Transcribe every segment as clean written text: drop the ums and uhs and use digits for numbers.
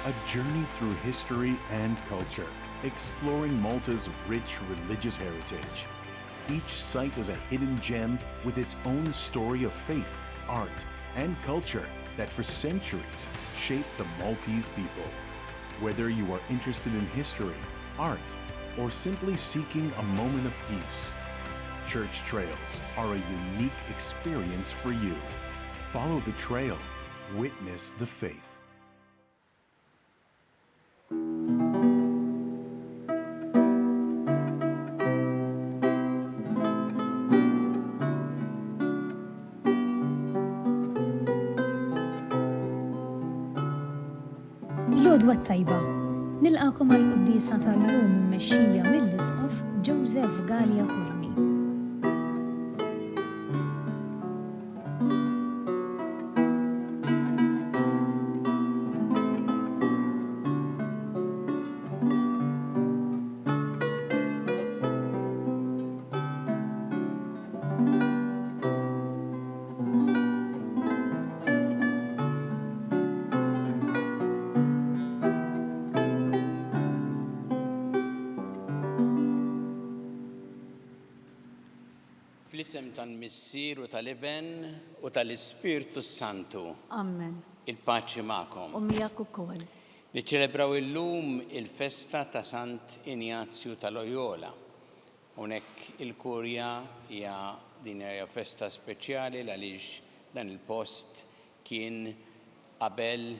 A journey through history and culture, exploring Malta's rich religious heritage. Each site is a hidden gem with its own story of faith, art, and culture that for centuries shaped the Maltese people. Whether you are interested in history, art, or simply seeking a moment of peace, Church Trails are a unique experience for you. Follow the trail, witness the faith. L-għodwa t-tajba. Nilqagħkom għall-quddiesa tal-lum immexxija mill-Isqof Joseph Galea Curmi. Fl-isem tal-Missier u tal-Iben u tal-Ispirtu s-Santu. Amen. Il-paċi magħkom. U miegħek ukoll. Niċċelebraw illum il-festa ta' Sant Injazju ta' Loyola. Hawnhekk il-Kurja hija din hija festa speċjali l-għaliex dan il-post kien qabel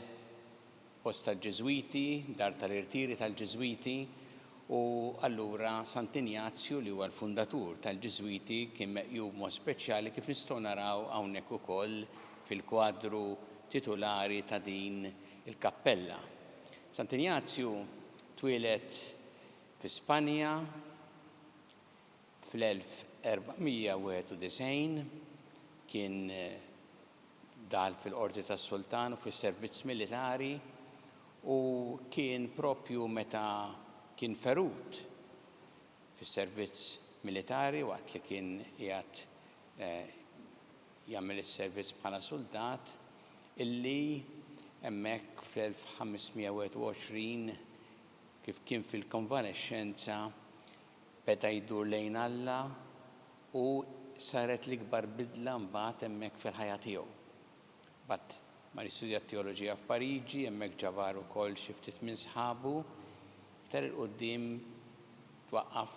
post tal-Ġiżwiti, dar tal-irtiri tal-Ġiżwiti u allura Sant'Injazju li huwa l-fundatur tal-Ġiżwiti kien meqjum b'mod speċjali kif nistgħu naraw hawnhekk ukoll fil-kwadru titulari ta' din il-kappella. Sant'Injazju twieled Fi Spanja, fl-1491, kien daħal fil-qorti tas-sultan u fis-servizz militari u kien proprju meta kien ferut fis-servizz militari waqt li kien qiegħed jagħmel is-servizz bħala suldat illi hemmhekk fl-1521 Kif kien fil-konvalexxenza, beda jdur lejn Alla u saret l-ikbar bidla mbagħad hemmhekk fil-ħajja tiegħu. Mbagħad mar jistudja t-teoloġija f'Pariġi, hemmhekk ġabar ukoll xi ftit minn sħabu. Iktar 'il quddiem twaqqaf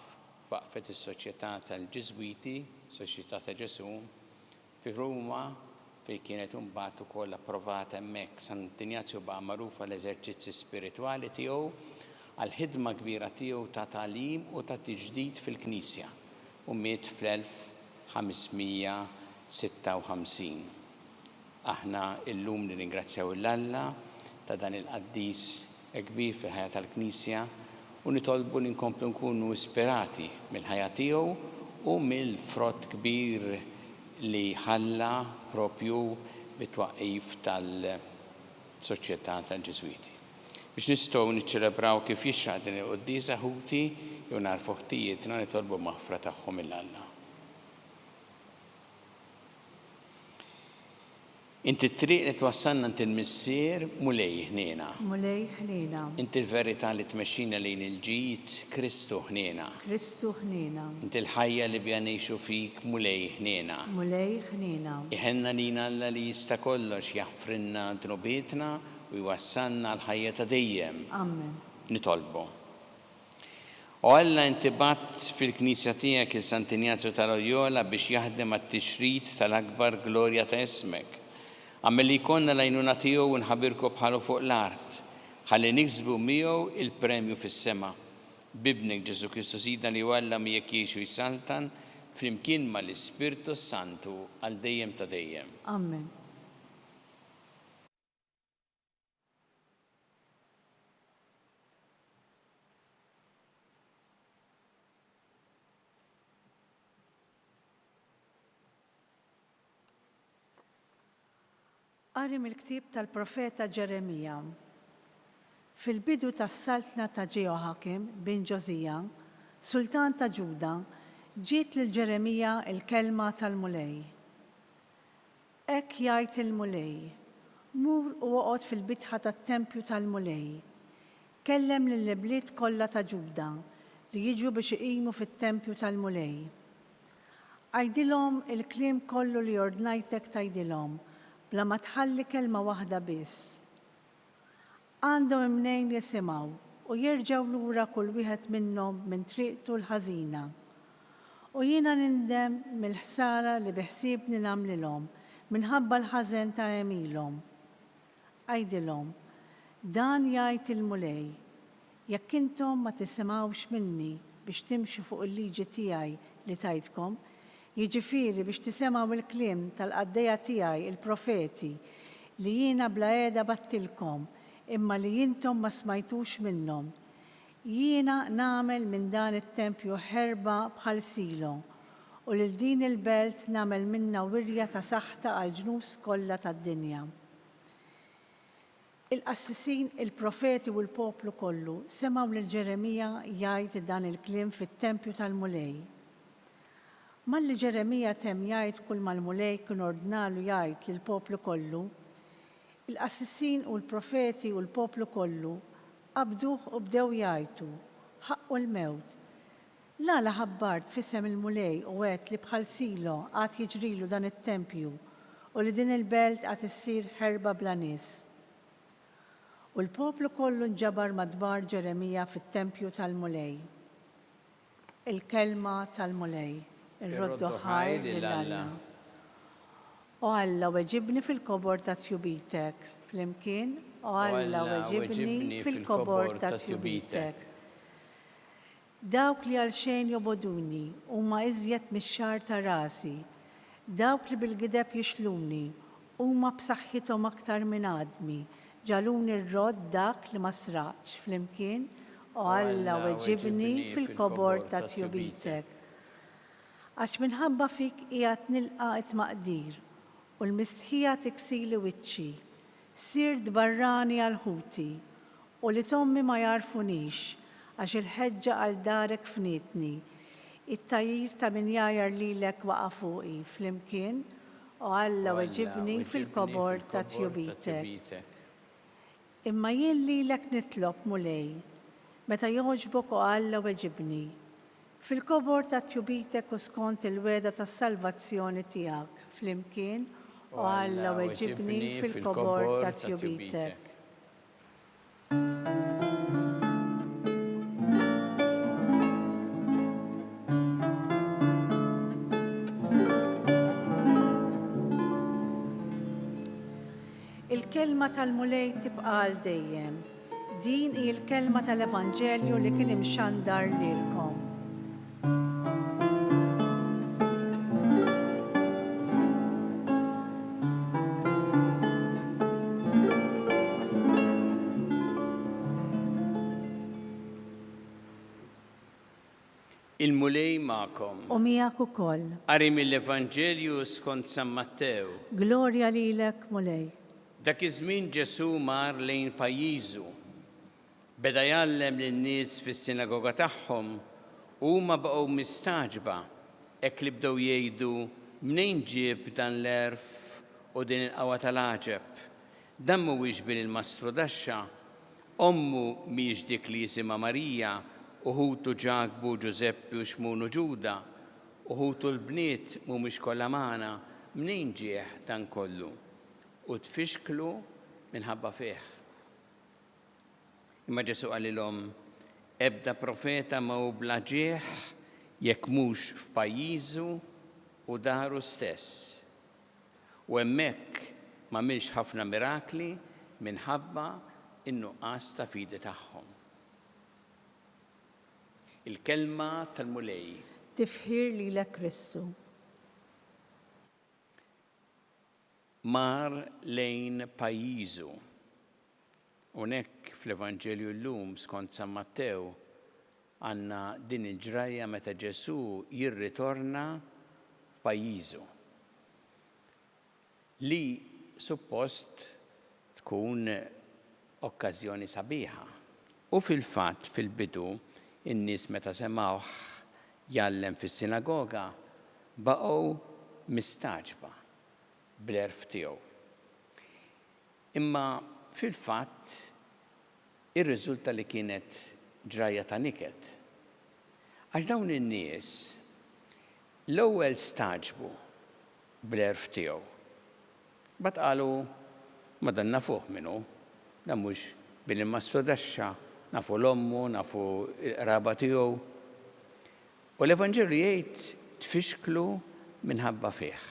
twaqqfet is-Soċjetà tal-Ġiżwiti, Soċjetà ta' Ġesù, Fi Ruma, fejn kienet imbagħad ukoll approvata hemmhekk, Sant'Injazju baqa' magħruf għall-eżerċizzi spiritwali tiegħu, għall-ħidma kbira tiegħu ta' tagħlim u ta' tiġdid fil-Knisja, u miet fl-1581. 556. Aħna illum nirringrazzjaw 'l Alla ta' dan il-qaddis kbir fil-ħajja tal-Knisja u nitolbu li nkomplu nkunu ispirati mill-ħajja tiegħu u mill-frott kbir li ħalla propju bit-twaqqif tal-Soċjetà tal-Ġiżwiti. Biex nistgħu niċċelebraw kif jixraq din il-quddiesa, ħuti, jew nagħrfu ħtijietna nitolbu maħfra tagħhom 'il Alla. Inti t-triq li twassalna għand il-Missier, Mulej, ħniena. Mulej, ħniena. Inti l-verità li tmexxina lejn il-ġid, Kristu, ħniena. Kristu, ħniena. Inti l-ħajja li biha ngħixu fik, Mulej, ħniena. Mulej, ħniena. Iħenna lina Alla li jista' kollox, jaħfrilna dnubietna u jwassalna għall-ħajja ta' dejjem. Amen. Nitolbu. O Alla, inti bgħatt fil-Knisja tiegħek 'il Sant'Injazju ta' Loyola biex jaħdem għat-tixrid tal-akbar glorja ta' ismek. Agħmel li jkollna l-għajnuna tiegħu u nħabirku bħalu fuq l-art, ħalli niksbu miegħu il-premju fis-sema. B'Ibnek Ġesù Kristu Sidna li hu Alla miegħek jgħix u jsaltan flimkien ma' l-Ispirtu s-Santu għal dejjem ta' dejjem. Amen. Qari mill-ktieb tal-profeta Ġeremija. Fil-bidu tas-saltna ta' Ġejoħakim bin Ġosija, sultan ta' Ġuda, ġiet lil Ġeremija l-kelma tal-Mulej. Hekk jgħid il-Mulej, Mur u oqgħod fil-bitħa tat-tempju tal-Mulej. Kellem lill-ibliet kollha ta' Ġuda li jiġu biex iqimu fit-tempju tal-Mulej. Għidilhom il-kliem kollu li ordnajtek tgħidilhom, bla ma tħalli kelma waħda biss. Għandhom imnejn jisimgħu u jerġgħu lura kull wieħed minnhom minn triqtu l-ħażina. U jiena nindem mill-ħsara li biħsiebni nagħmlilhom minħabba l-ħażen ta' għemilhom. Għidilhom, 'Dan jgħid il-Mulej, Jekk intom ma tisimgħux minni biex timxu fuq il-liġi tiegħi li tajtkom, jiġifieri biex tisemgħu l-kliem tal-qaddejja tiegħi l-profeti, li jiena bla heda bgħattilkom, imma li intom ma smajtux minnhom, jiena nagħmel minn dan it-tempju ħerba bħal Silo, u lil din il-belt nagħmel minnha wirja ta' saħta għall-ġnus kollha tad-dinja. Il-qassisin, il-profeti u l-poplu kollu semgħu lil Ġeremija jgħid dan il-kliem fit-tempju tal-Mulej. Malli Ġeremija temm jgħid kulma l-Mulej kien ordnalu jgħid lill-poplu kollu, il-qassisin u l-profeti u l-poplu kollu qabduh u bdew jgħajtu, Ħaqqu l-mewt! L-għala ħabbart f'isem il-Mulej u għedt li bħal Silo għad jiġrilu dan it-tempju u li din il-belt għad issir ħerba bla nies? U l-poplu kollu nġabar madwar Ġeremija fit-tempju tal-Mulej. Il-kelma tal-Mulej. Irroddu ħajr lil Alla. O Alla, weġibni fil-kobor ta' tjubitek. Flimkien, O Alla, weġibni fil-kobor ta' tjubitek. Dawk li għalxejn jobogħduni huma iżjed mix-xagħar ta' rasi, dawk li bil-gideb jixluni huma b'saħħithom aktar minn għadmi, ġagħluni rrodd dak li ma sraqtx, flimkien, O Alla, weġibni fil-kobor ta' tjubitek. Għax minħabba fik qiegħed nilqa' t-tmaqdir, u l-mistħija tiksili wiċċi. Sirt barrani għal ħuti, u li t'ommi ma jagħrfunix, għax il-ħeġġa għal darek fnietni. It-tgħajjir ta' min jgħajjar lilek waqa' fuqi, flimkien, O Alla weġibni fil-kobor ta' tjubitek. Imma jien lilek nitlob, Mulej, meta jogħġbok, O Alla weġibni. Fil-kobor ta' tjubitek u skont il-wegħda tas-salvazzjoni tiegħek, flimkien, O Alla weġibni fil-kobor ta' tjubitek. Il-kelma tal-Mulej tibqa' għal dejjem. Din hi l-kelma tal-Evanġelju li kien imxandar lilkom. Il-Mulej magħkom. U miegħek ukoll. Qari mill-Evanġelju skont San Mattew. Glorja lilek, Mulej. Dak iż-żmien Ġesù mar lejn pajjiżu. Beda jgħallem lin-nies fis-sinagoga tagħhom, u huma baqgħu mistagħġba, hekk li bdew jgħidu, Mnejn ġieb dan l-għerf u din il-qawwa tal-għaġeb? Dan mhuwiex bin il-mastrudaxxa? Ommu mhijiex dik li jisimha Marija, u ħutu Ġakbu u Ġużeppi u Xmun u Ġuda? U ħutu l-bniet mhumiex kollha magħna? Mnejn ġieh dan kollu? U tfixklu minħabba fih. Imma Ġesù qalilhom, Ebda profeta ma hu bla ġieħ jekk mhux f'pajjiżu u daru stess. U hemmhekk m'għamilx ħafna mirakli minħabba n-nuqqas ta' fidi tagħhom. Il-Kelma tal-Mulej. Tifħir lilek Kristu. Mar lejn pajjiżu. Hawnhekk fl-Evanġelju llum skont San Mattew għandna din il-ġrajja meta Ġesù jirritorna f'pajjiżu. Li suppost tkun okkażjoni sabiħa. U fil-fatt fil-bidu n-nies meta semgħuh jgħallem fis-sinagoga baqgħu mistagħġba bl-għerf tiegħu. Imma fil-fatt irriżulta li kienet ġrajja ta' niket. Għax dawn in-nies l-ewwel stagħġbu bl-għerf tiegħu. Mbagħad qalu, Ma dan nafuh min hu. Dan mhux bin il-mastrudaxxa, nafu 'l ommu, nafu l-qraba tiegħu. U l-Evanġelju jgħid tfixklu minħabba fih.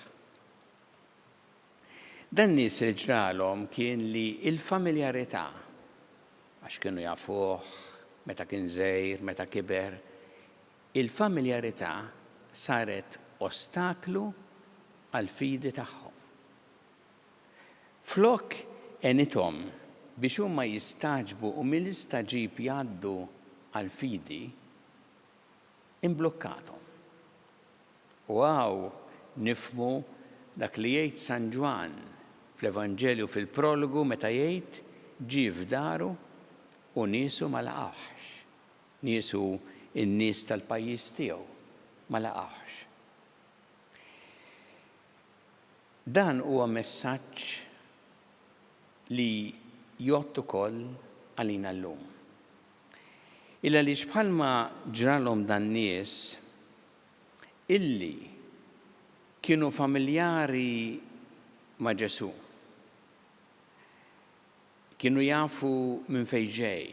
Dan nies li ġralhom kien li l-familjarità, għax kienu jafuh meta kien żgħir, meta kiber, il-familjarità saret ostaklu għall-fidi tagħhom. Flok għenithom biex huma jistagħġbu u mill-istagħġib jgħaddu għall-fidi, imblukkathom. U hawn nifhmu dak li jgħid San Ġwann fl-Evanġelju fil-prologu meta jgħid ġie f'daru u niesu ma laqgħuhx. Niesu n-nies tal-pajjiż tiegħu ma laqgħuhx. Dan huwa messaġġ li jgħodd ukoll għalina llum. Il għaliex bħalma ġralhom dan-nies illi kienu familjari ma' Ġesù, kienu jafu minn fejn ġej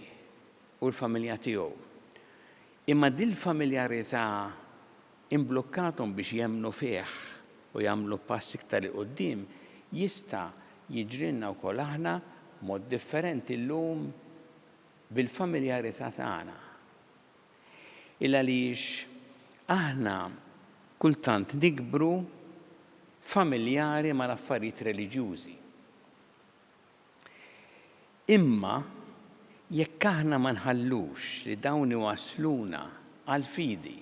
u l-familja tiegħu. Imma dil-familjarità imblukkathom biex jemmnu fih u jagħmlu pass iktar 'il quddiem, jista' jiġrilna wkoll aħna b'mod differenti llum bil-familjarità tagħna. Il għaliex aħna kultant nikbru familjari mal-affarijiet reliġjużi. Imma jekk aħna ma nħallux li dawn iwassluna għall-fidi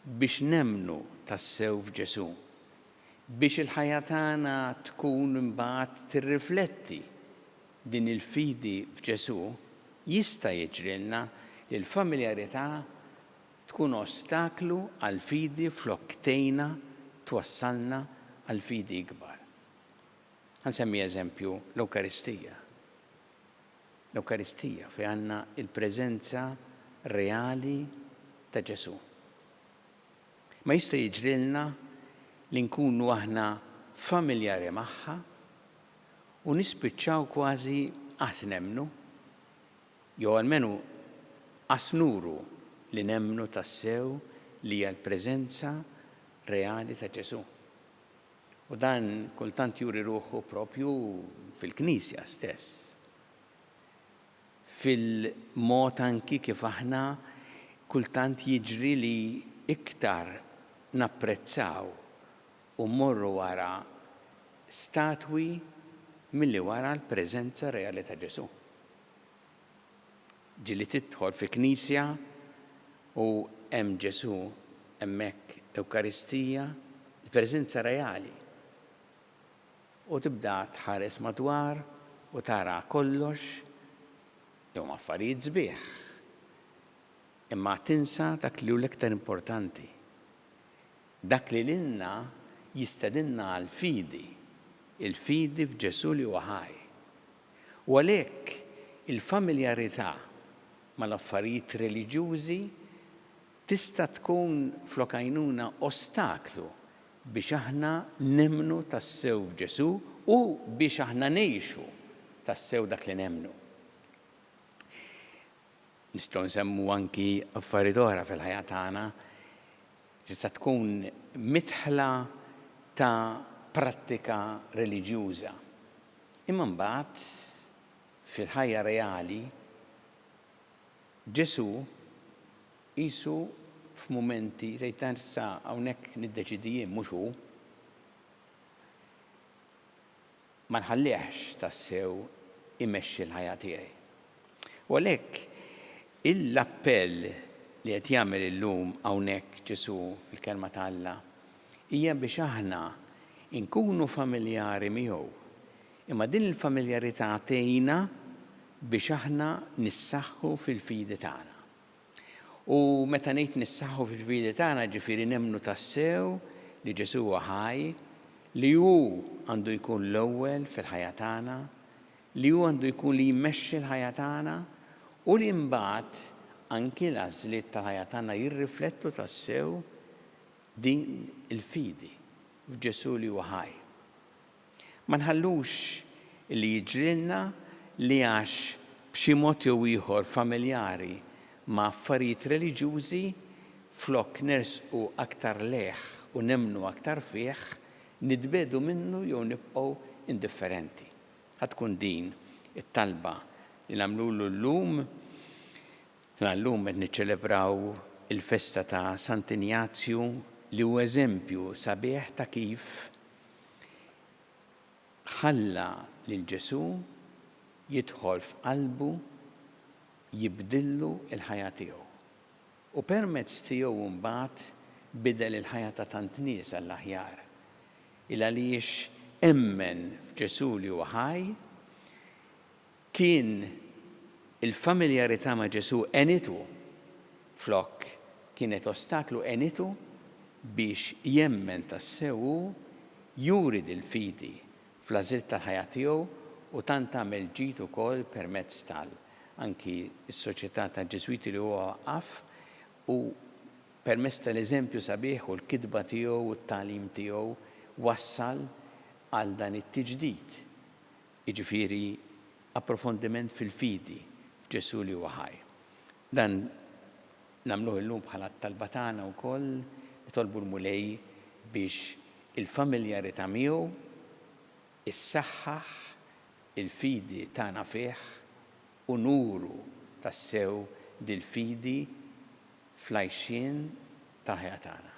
biex nemmnu tassew f'Ġesù, biex il-ħajja tagħna tkun imbagħad tirrifletti din il-fidi f'Ġesù, jista' jiġrilna li l-familjarità tkun ostaklu għall-fidi flok tgħinna twassalna għal fidi ikbar. Ħa nsemmi eżempju, l-Ewkaristija. L-Ewkaristija fejn għandna l-preżenza reali ta' Ġesù. Ma jista' jiġrilna li nkunu aħna familjari magħha u nispiċċaw kważi qas nemmnu, jew almenu qas nuru li nemmnu tassew li hija l-preżenza reali ta' Ġesù. U dan kultant juri ruħu propju fil-Knisja stess. Fil-mod anki kif aħna kultant jiġri li iktar napprezzaw u mmorru wara statwi milli wara l-preżenza reali ta' Ġesù. Ġieli tidħol fi knisja u hemm Ġesù hemmhekk, Ewkaristija, il-preżenza reali. U tibda tħares madwar u tara kollox li huma affarijiet sbieħ. Imma tinsa dak li hu l-iktar importanti. Dak li lilna jistedinna għall-fidi, il-fidi f'Ġesù li huwa ħaj. U għalhekk il-familjarità mal-affarijiet reliġjużi tista' tkun flok għajnuna ostaklu biex aħna nemmnu tassew f'Ġesù u biex aħna ngħixu tassew dak li nemmnu. Nistgħu nsemmu anki affarijiet oħra fil-ħajja tagħna. Tista' tkun midħla ta' prattika reliġjuża. Imma mbagħad fil-ħajja reali Ġesù qisu f'mumenti tgħid dan issa hawnhekk niddeċiedi jien mhux hu. Ma nħallihx tassew imexxi l-ħajja tiegħi. U għalhekk l-appell li qed jagħmel illum hawnhekk Ġesù fil-Kelma ta' Alla hija biex aħna nkunu familjari miegħu. Imma din il-familjarità tgħinna biex aħna nissaħħu fil-fidi tagħna. U meta ngħid nissaħħu fil-fidi tagħna, ġifieri nemmnu tassew li Ġesù huwa ħaj, li hu għandu jkun l-ewwel fil-ħajja tagħna, li hu għandu jkun li jmexxi l-ħajja tagħna u li mbagħad anki l-għażliet tal-ħajja tagħna jirriflettu tassew din il-fidi f'Ġesù li huwa ħaj. Ma nħallux li jiġrilna li għax b'xi mod jew ieħor familjari ma' affarijiet reliġjużi, flok nersqu aktar lejh u nemmnu aktar fih, nitbiegħdu minnu jew nibqgħu indifferenti. Ħa tkun din it-talba li nagħmlulu llum. Aħna llum qed niċċelebraw il-festa ta' Sant'Injazju li hu eżempju sabiħ ta' kif Ħalla lil Ġesù jidħol f'qalbu, jibdillu l-ħajja tiegħu. U permezz tiegħu mbagħad bidel il-ħajja ta' tant nies għall-aħjar. Il għaliex emmen f'Ġesù li huwa ħaj, Kien il-familjarità ma' Ġesù għenitu flok kienet ostaklu għenitu biex jemmen tassew u juri dil-fidi fl-għażilt tal-ħajja tiegħu u tant għamel ġid ukoll permezz tal anki s-soċjetà tal-Ġiżwiti li huwa waqqaf u permezz tal-eżempju sabiħ u l-kitba tiegħu u t-tagħlim tiegħu wassal għal dan it-tiġdid jiġifieri approfondiment fil-fidi f'Ġesù li huwa ħaj. Dan nagħmluh illum bħala t-talba tagħna wkoll, nitolbu l-Mulej biex il-familjarità miegħu issaħħaħ il-fidi tagħna fih u nuru tassew dil-fidi fl-għajxien tal-ħajja tagħna.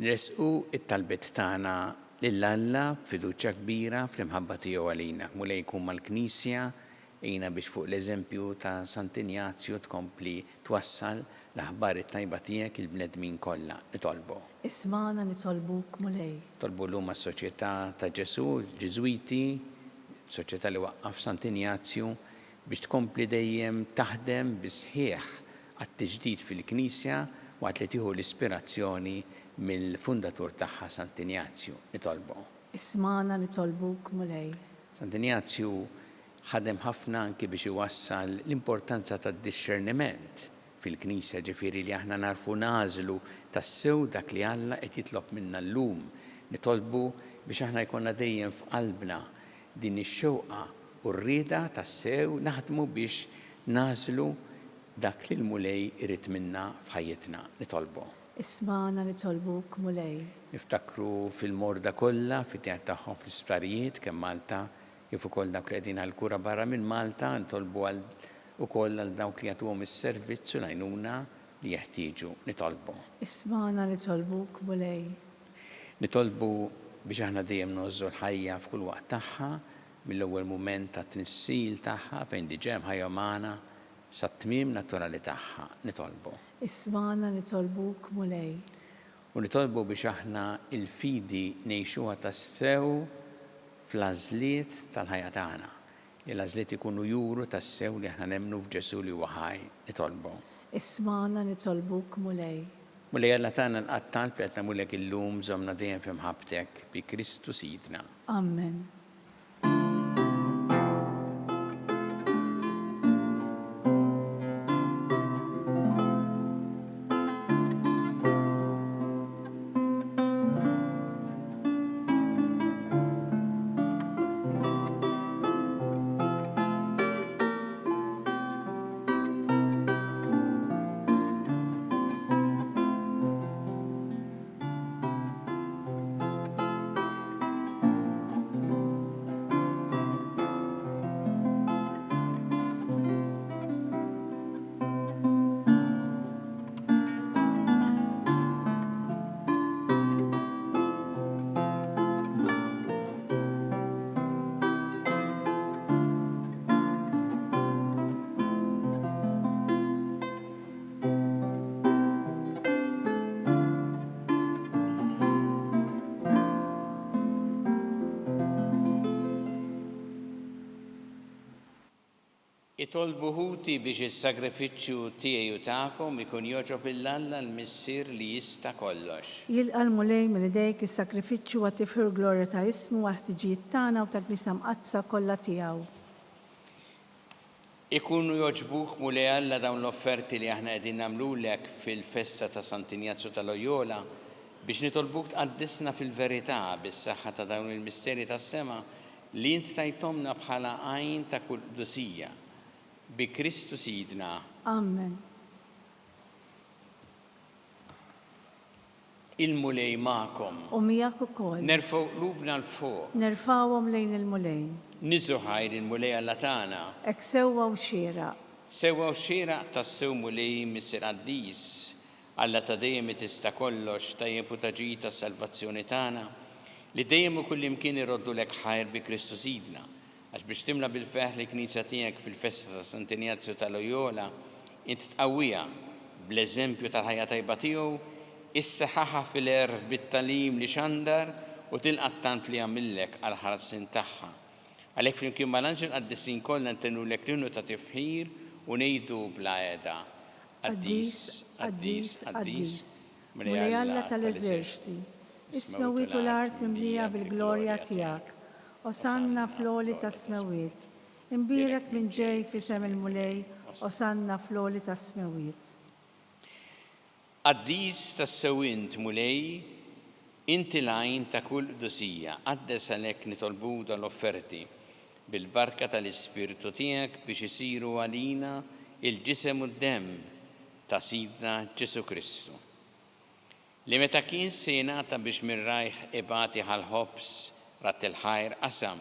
Nressqu t-talbiet tagħna lil Alla b'fiduċja kbira fl-imħabba tiegħu għalina. Mulej kun mal-Knisja, għinha biex fuq l-eżempju ta' Sant'Injazju tkompli twassal l-aħbar it-tajba tiegħek lill-bnedmin kollha. Nitolbu. Ismagħna nitolbuk, Mulej. Nitolbu llum għas-Soċjetà ta' Ġesù, il-Ġiżwiti, soċjetà li waqqaf Sant'Injazju, biex tkompli dejjem taħdem bis-sħiħ għat-tiġdid fil-Knisja waqt li tieħu l-ispirazzjoni mill-fundatur tagħha Sant'Injazju. Nitolbu. Ismagħna nitolbuk, Mulej. Sant'Injazju ħadem ħafna anki biex iwassal l-importanza tad-dixxerniment fil-Knisja, ġifieri li aħna nagħrfu nagħżlu tassew dak li Alla qed jitlob minna llum. Nitolbu biex aħna jkollna dejjem f'qalbna din ix-xewqa u r-rieda tassew naħdmu biex nagħżlu dak li l-Mulej irid minna f'ħajjitna. Nitolbu. Ismagħna nitolbuk, Mulej. Niftakru fil-morda kollha, fit-tieħed tagħhom fl-isptarijiet, kemm Malta kif ukoll dawk li qegħdin għall-kura barra minn Malta, nitolbu għal ukoll għal dawk li jagħtuhom is-servizz u l-għajnuna li jeħtieġu. Nitolbu. Ismagħna nitolbuk, Mulej. Nitolbu. biex aħna dejjem ngħożżu l-ħajja f'kull waqt tagħha, mill-ewwel mument tat-tnissil tagħha fejn diġà hemm ħajja umana sat-tmiem naturali tagħha. Nitolbu. Ismagħna nitolbuk, Mulej. U nitolbu biex aħna l-fidi ngħixuha tassew fl-għażliet tal-ħajja tagħna, li l-għażliet ikunu juru tassew li aħna nemmnu f'Ġesù li huwa ħaj. Nitolbu. Ismagħna nitolbuk, Mulej. Mulej Alla tagħna lqa' t-talb li qed nagħmulek illum, żommna dejjem fi mħabbtek, bi Kristu Sidna. Amen. Itolbu ħuti biex is-sagrifiċċju tiegħi u tagħkom ikun jogħġob 'il Alla l-Missier li jista' kollox. Jilqa' l-Mulej minn idejk is-sagrifiċċju għat-tifħir u l-glorja ta' ismu, għall-ħtiġijiet tagħna u tal-Knisja Mqaddsa kollha tiegħu. Ikunu jogħġbuk, Mulej Alla, dawn l-offerti li aħna qegħdin nagħmlulek fil-festa ta' Sant'Injazju ta' Loyola, biex nitolbuk tqaddisna fil-verità bis-saħħa ta' dawn il-misteri tas-sema Li int tajthomlna bħala għajn ta' kull qdusija. Bi Kristu Sidna. Amen. Il-Mulej magħkom. U miegħek ukoll. Nerfgħu qlubna 'l fuq. Nerfgħuhom lejn il-Mulej. Niżżu ħajr il-Mulej Alla tagħna. Hekk sewwa u xieraq. Sewwa u xieraq tassew Mulej Missier Qaddis, Alla ta' dejjem li tista' kollox, tajjeb u ta' ġid għas-salvazzjoni tagħna, li dejjem u kullimkien irroddulek ħajr bi Kristu Sidna, għax biex timla bil-ferħ lill-Knisja tiegħek fil-festa ta' Sant'Injazju ta' Loyola, int tqawwiha bl-eżempju tal-ħajja tajba tiegħu, issaħħaħha fil-għerf bit-tagħlim li xandar u tilqa' t-talb li għamillek għall-ħarsien tagħha. Għalhekk flimkien mal-anġli l-qaddisin kollha ntennulek l-innu ta' tifħir u ngħidu bla heda, Qaddis, qaddis, qaddis, Mulej Alla tal-eżerċti, is-smewwiet u l-art mimlija bil-glorja tiegħek. Osanna fl-għoli tas-smewwiet. Imbierek min ġej f'isem il-Mulej, Osanna fl-għoli tas-smewwiet. Qaddis tassew int, Mulej, inti l-għajn ta' kull qdusija, qaddes għalhekk nitolbuk dawn l-offerti, bil-barka tal-Ispirtu tiegħek biex isiru għalina l-ġisem u d-demm ta' Sidna Ġesù Kristu. Li meta kien se jingħata biex minn rajh ibati ħa l-ħobż, radd il-ħajr, qasam,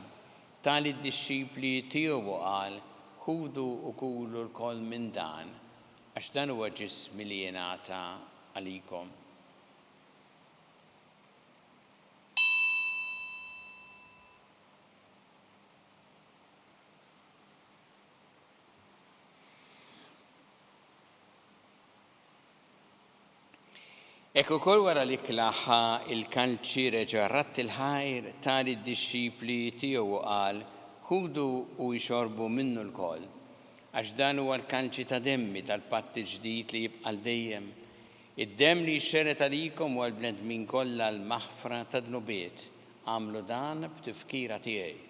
ta lid-dixxipli tiegħu u qal, Ħudu u kulu lkoll minn dan, Għax dan huwa ġismi li jingħata għalikom. Hekk ukoll wara l-ikla ħa l-kalċi reġa' radd il-ħajr, ta lid-dixxipli tiegħu u qal, Ħudu u ixorbu minnu lkoll. Għax dan huwa l-kalċi ta' demmi tal-patt il-ġdid li jibqa' għal dejjem, id-demm li jixxerred għalikom u għall-bnedmin kollha għall-maħfra tad-dnubiet. Agħmlu dan b'tifkira tiegħi.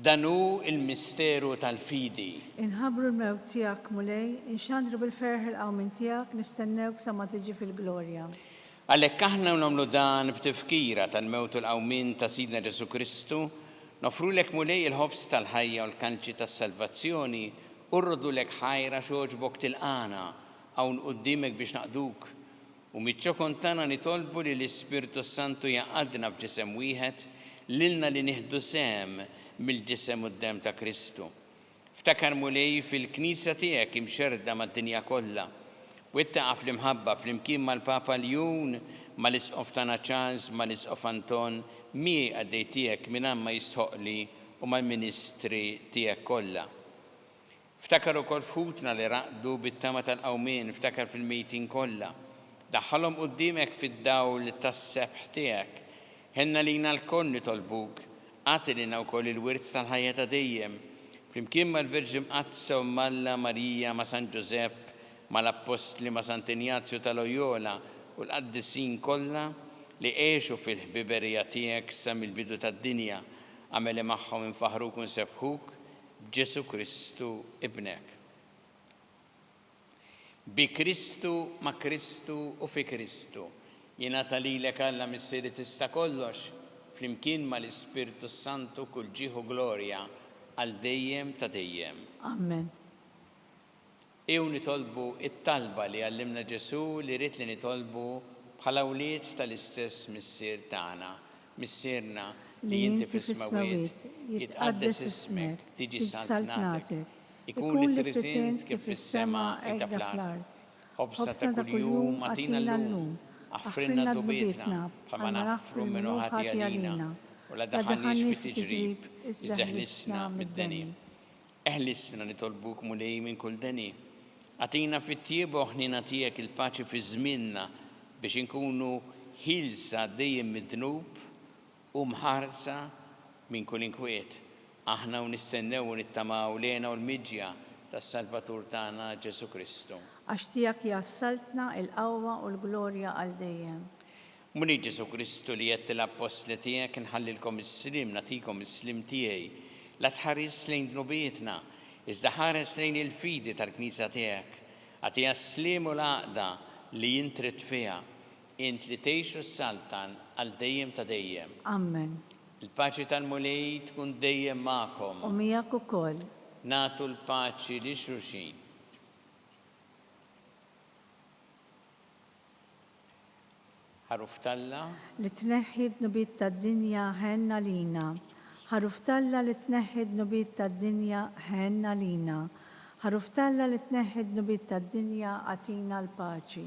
Dan hu l-misteru tal-fidi. Inħabbru l-mewt tiegħek, Mulej, inxandru bil-ferħ il-qawmien tiegħek, nistennewk sa ma tiġi fil-glorja. Għalhekk aħna u nagħmlu dan b'tifkira tal-mewt u l-qawmien ta' Sidna Ġesù Kristu, noffrulek Mulej il-ħobż tal-ħajja u l-kalċi tas-salvazzjoni u rroddulek ħajr għax għoġbok tilqagħna hawn quddiemek biex naqduk U miċ-ċokon tagħna nitolbu li l-Ispirtu s-Santu jgħaqqadna f'ġisem wieħed. lilna li nieħdu sehem mill-Ġisem u d-Demm ta' Kristu. Ftakar, Mulej, fil-Knisja tiegħek imxerrda mad-dinja kollha. Wettaqha fl-imħabba flimkien mal-Papa Ljun, mal-Isqof tagħna Charles, mal-Isqof Anton, miegħi qaddej tiegħek mingħajr ma jistħoqqli u mal-ministri tiegħek kollha. Ftakar ukoll f'ħutna li raqdu bit-tama tal-qawmien, ftakar fil-mejtin kollha. Daħħalhom quddiemek fid-dawl tas-sebħ tiegħek. Ħenn għalina lkoll nitolbuk, agħti lilna wkoll il-wirt tal-ħajja ta' dejjem, flimkien mal-Verġni Mqaddsa Omm Alla, Marija, ma' San Ġużepp, mal-Appostli, ma' Sant'Injazju ta' Loyola u l-qaddisin kollha li għexu fil-ħbiberija tiegħek sa mill-bidu tad-dinja. Agħmel li magħhom infaħħruk u nsebbħuk b'Ġesù Kristu Ibnek. Bi Kristu, ma' Kristu u fi Kristu, jingħata lilek Alla Missier li tista' kollox, flimkien mal-Ispirtu s-Santu kull ġieħ u glorja għal dejjem ta' dejjem. Amen. Ejjew nitolbu t-talba li għallimna Ġesù li ried li nitolbu bħala wlied tal-istess Missier tagħna. Missierna li inti fis-smewwiet, jitqaddes ismek, tiġi saltnatek, ikun li trid int kif fis-sema hekk fl-art. Ħobżna ta' kuljum agħtina llum, aħfrilna dnubietna bħalma naħfru min hu ħati għalina, u la daħħalniex fi tiġrib, iżda eħlisna mid-deni. Eħlisna nitolbuk Mulej minn kull deni. Agħtina fit-tjieba u ħniena tiegħek il-paċi fi żmienna biex inkunu ħielsa dejjem mid-dnub u mħarsa minn kull inkwiet, aħna u nistennew u nittamaw l-hena u l-miġja tas-Salvatur tagħna Ġesù Kristu. Għax tiegħek hija s-saltna, il-qawwa u l-glorja għal dejjem. Mulej Ġesù Kristu li għedt lill-appostli tiegħek inħallilkom is-sliem, nagħtikom is-sliem tiegħi. La tħarisx lejn dnubietna, iżda ħares lejn il-fidi tal-Knisja tiegħek. Agħtiha s-sliem u l-għaqda li int ridt fiha, int li tgħix u ssaltan għal dejjem ta' dejjem. Amen. Il-paċi tal-Mulej tkun dejjem magħkom. U miegħek ukoll. Nagħtu l-paċi lil xulxin. Ħaruf t'Alla. Li tneħħi d-dnubiet tad-dinja, ħenn għalina. Ħaruf t'Alla li tneħħi d-dnubiet tad-dinja, ħenn għalina. Ħaruf t'Alla li tneħħi d-dnubiet tad-dinja, agħtina l-paċi.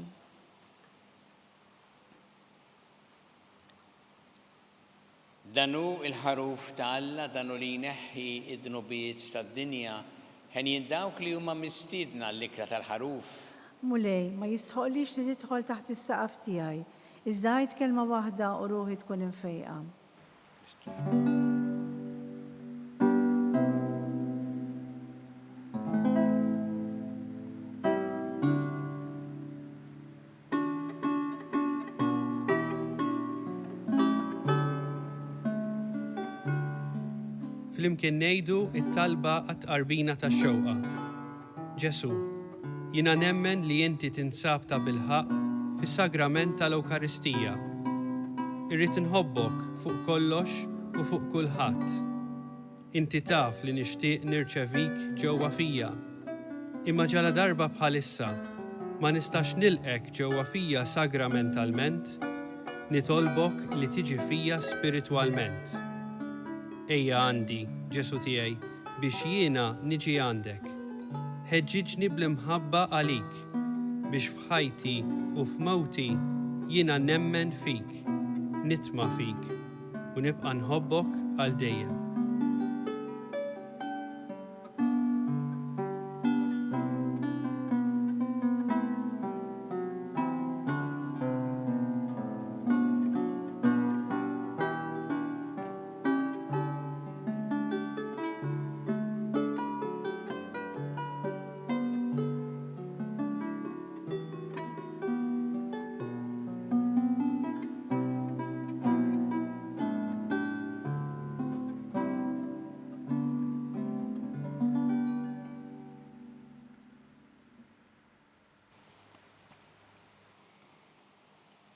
Dan hu l-Ħaruf ta' Alla, dan hu li jneħħi d-dnubiet tad-dinja. Henjin dawk li huma mistiedna għall-ikla tal-Ħaruf. Mulej, ma jistħoqqlix li tidħol taħt is-saqaf tiegħi, iżda għid kelma waħda u ruħi tkun imfejqa. Flimkien ngħidu t-talba għat-tqarbina tax-xewqa. Ġesù, jiena nemmen li inti tinsab tabilħaqq fis-sagrament tal-Ewkaristija. Irrid inħobbok fuq kollox u fuq kulħadd. Inti taf li nixtieq nirċevik ġewwa fija. Imma ġaladarba bħalissa ma nistax nilqgħek ġewwa fija sagramentalment, nitolbok li tiġi fija spiritwalment. Ejja għandi, Ġesù tiegħi, biex jiena niġi għandek. Ħeġġiġni bl-imħabba għalik, biex f'ħajti u f'mewti jiena nemmen fik, nitma' fik. U nibqa' nħobbok għal dejjem.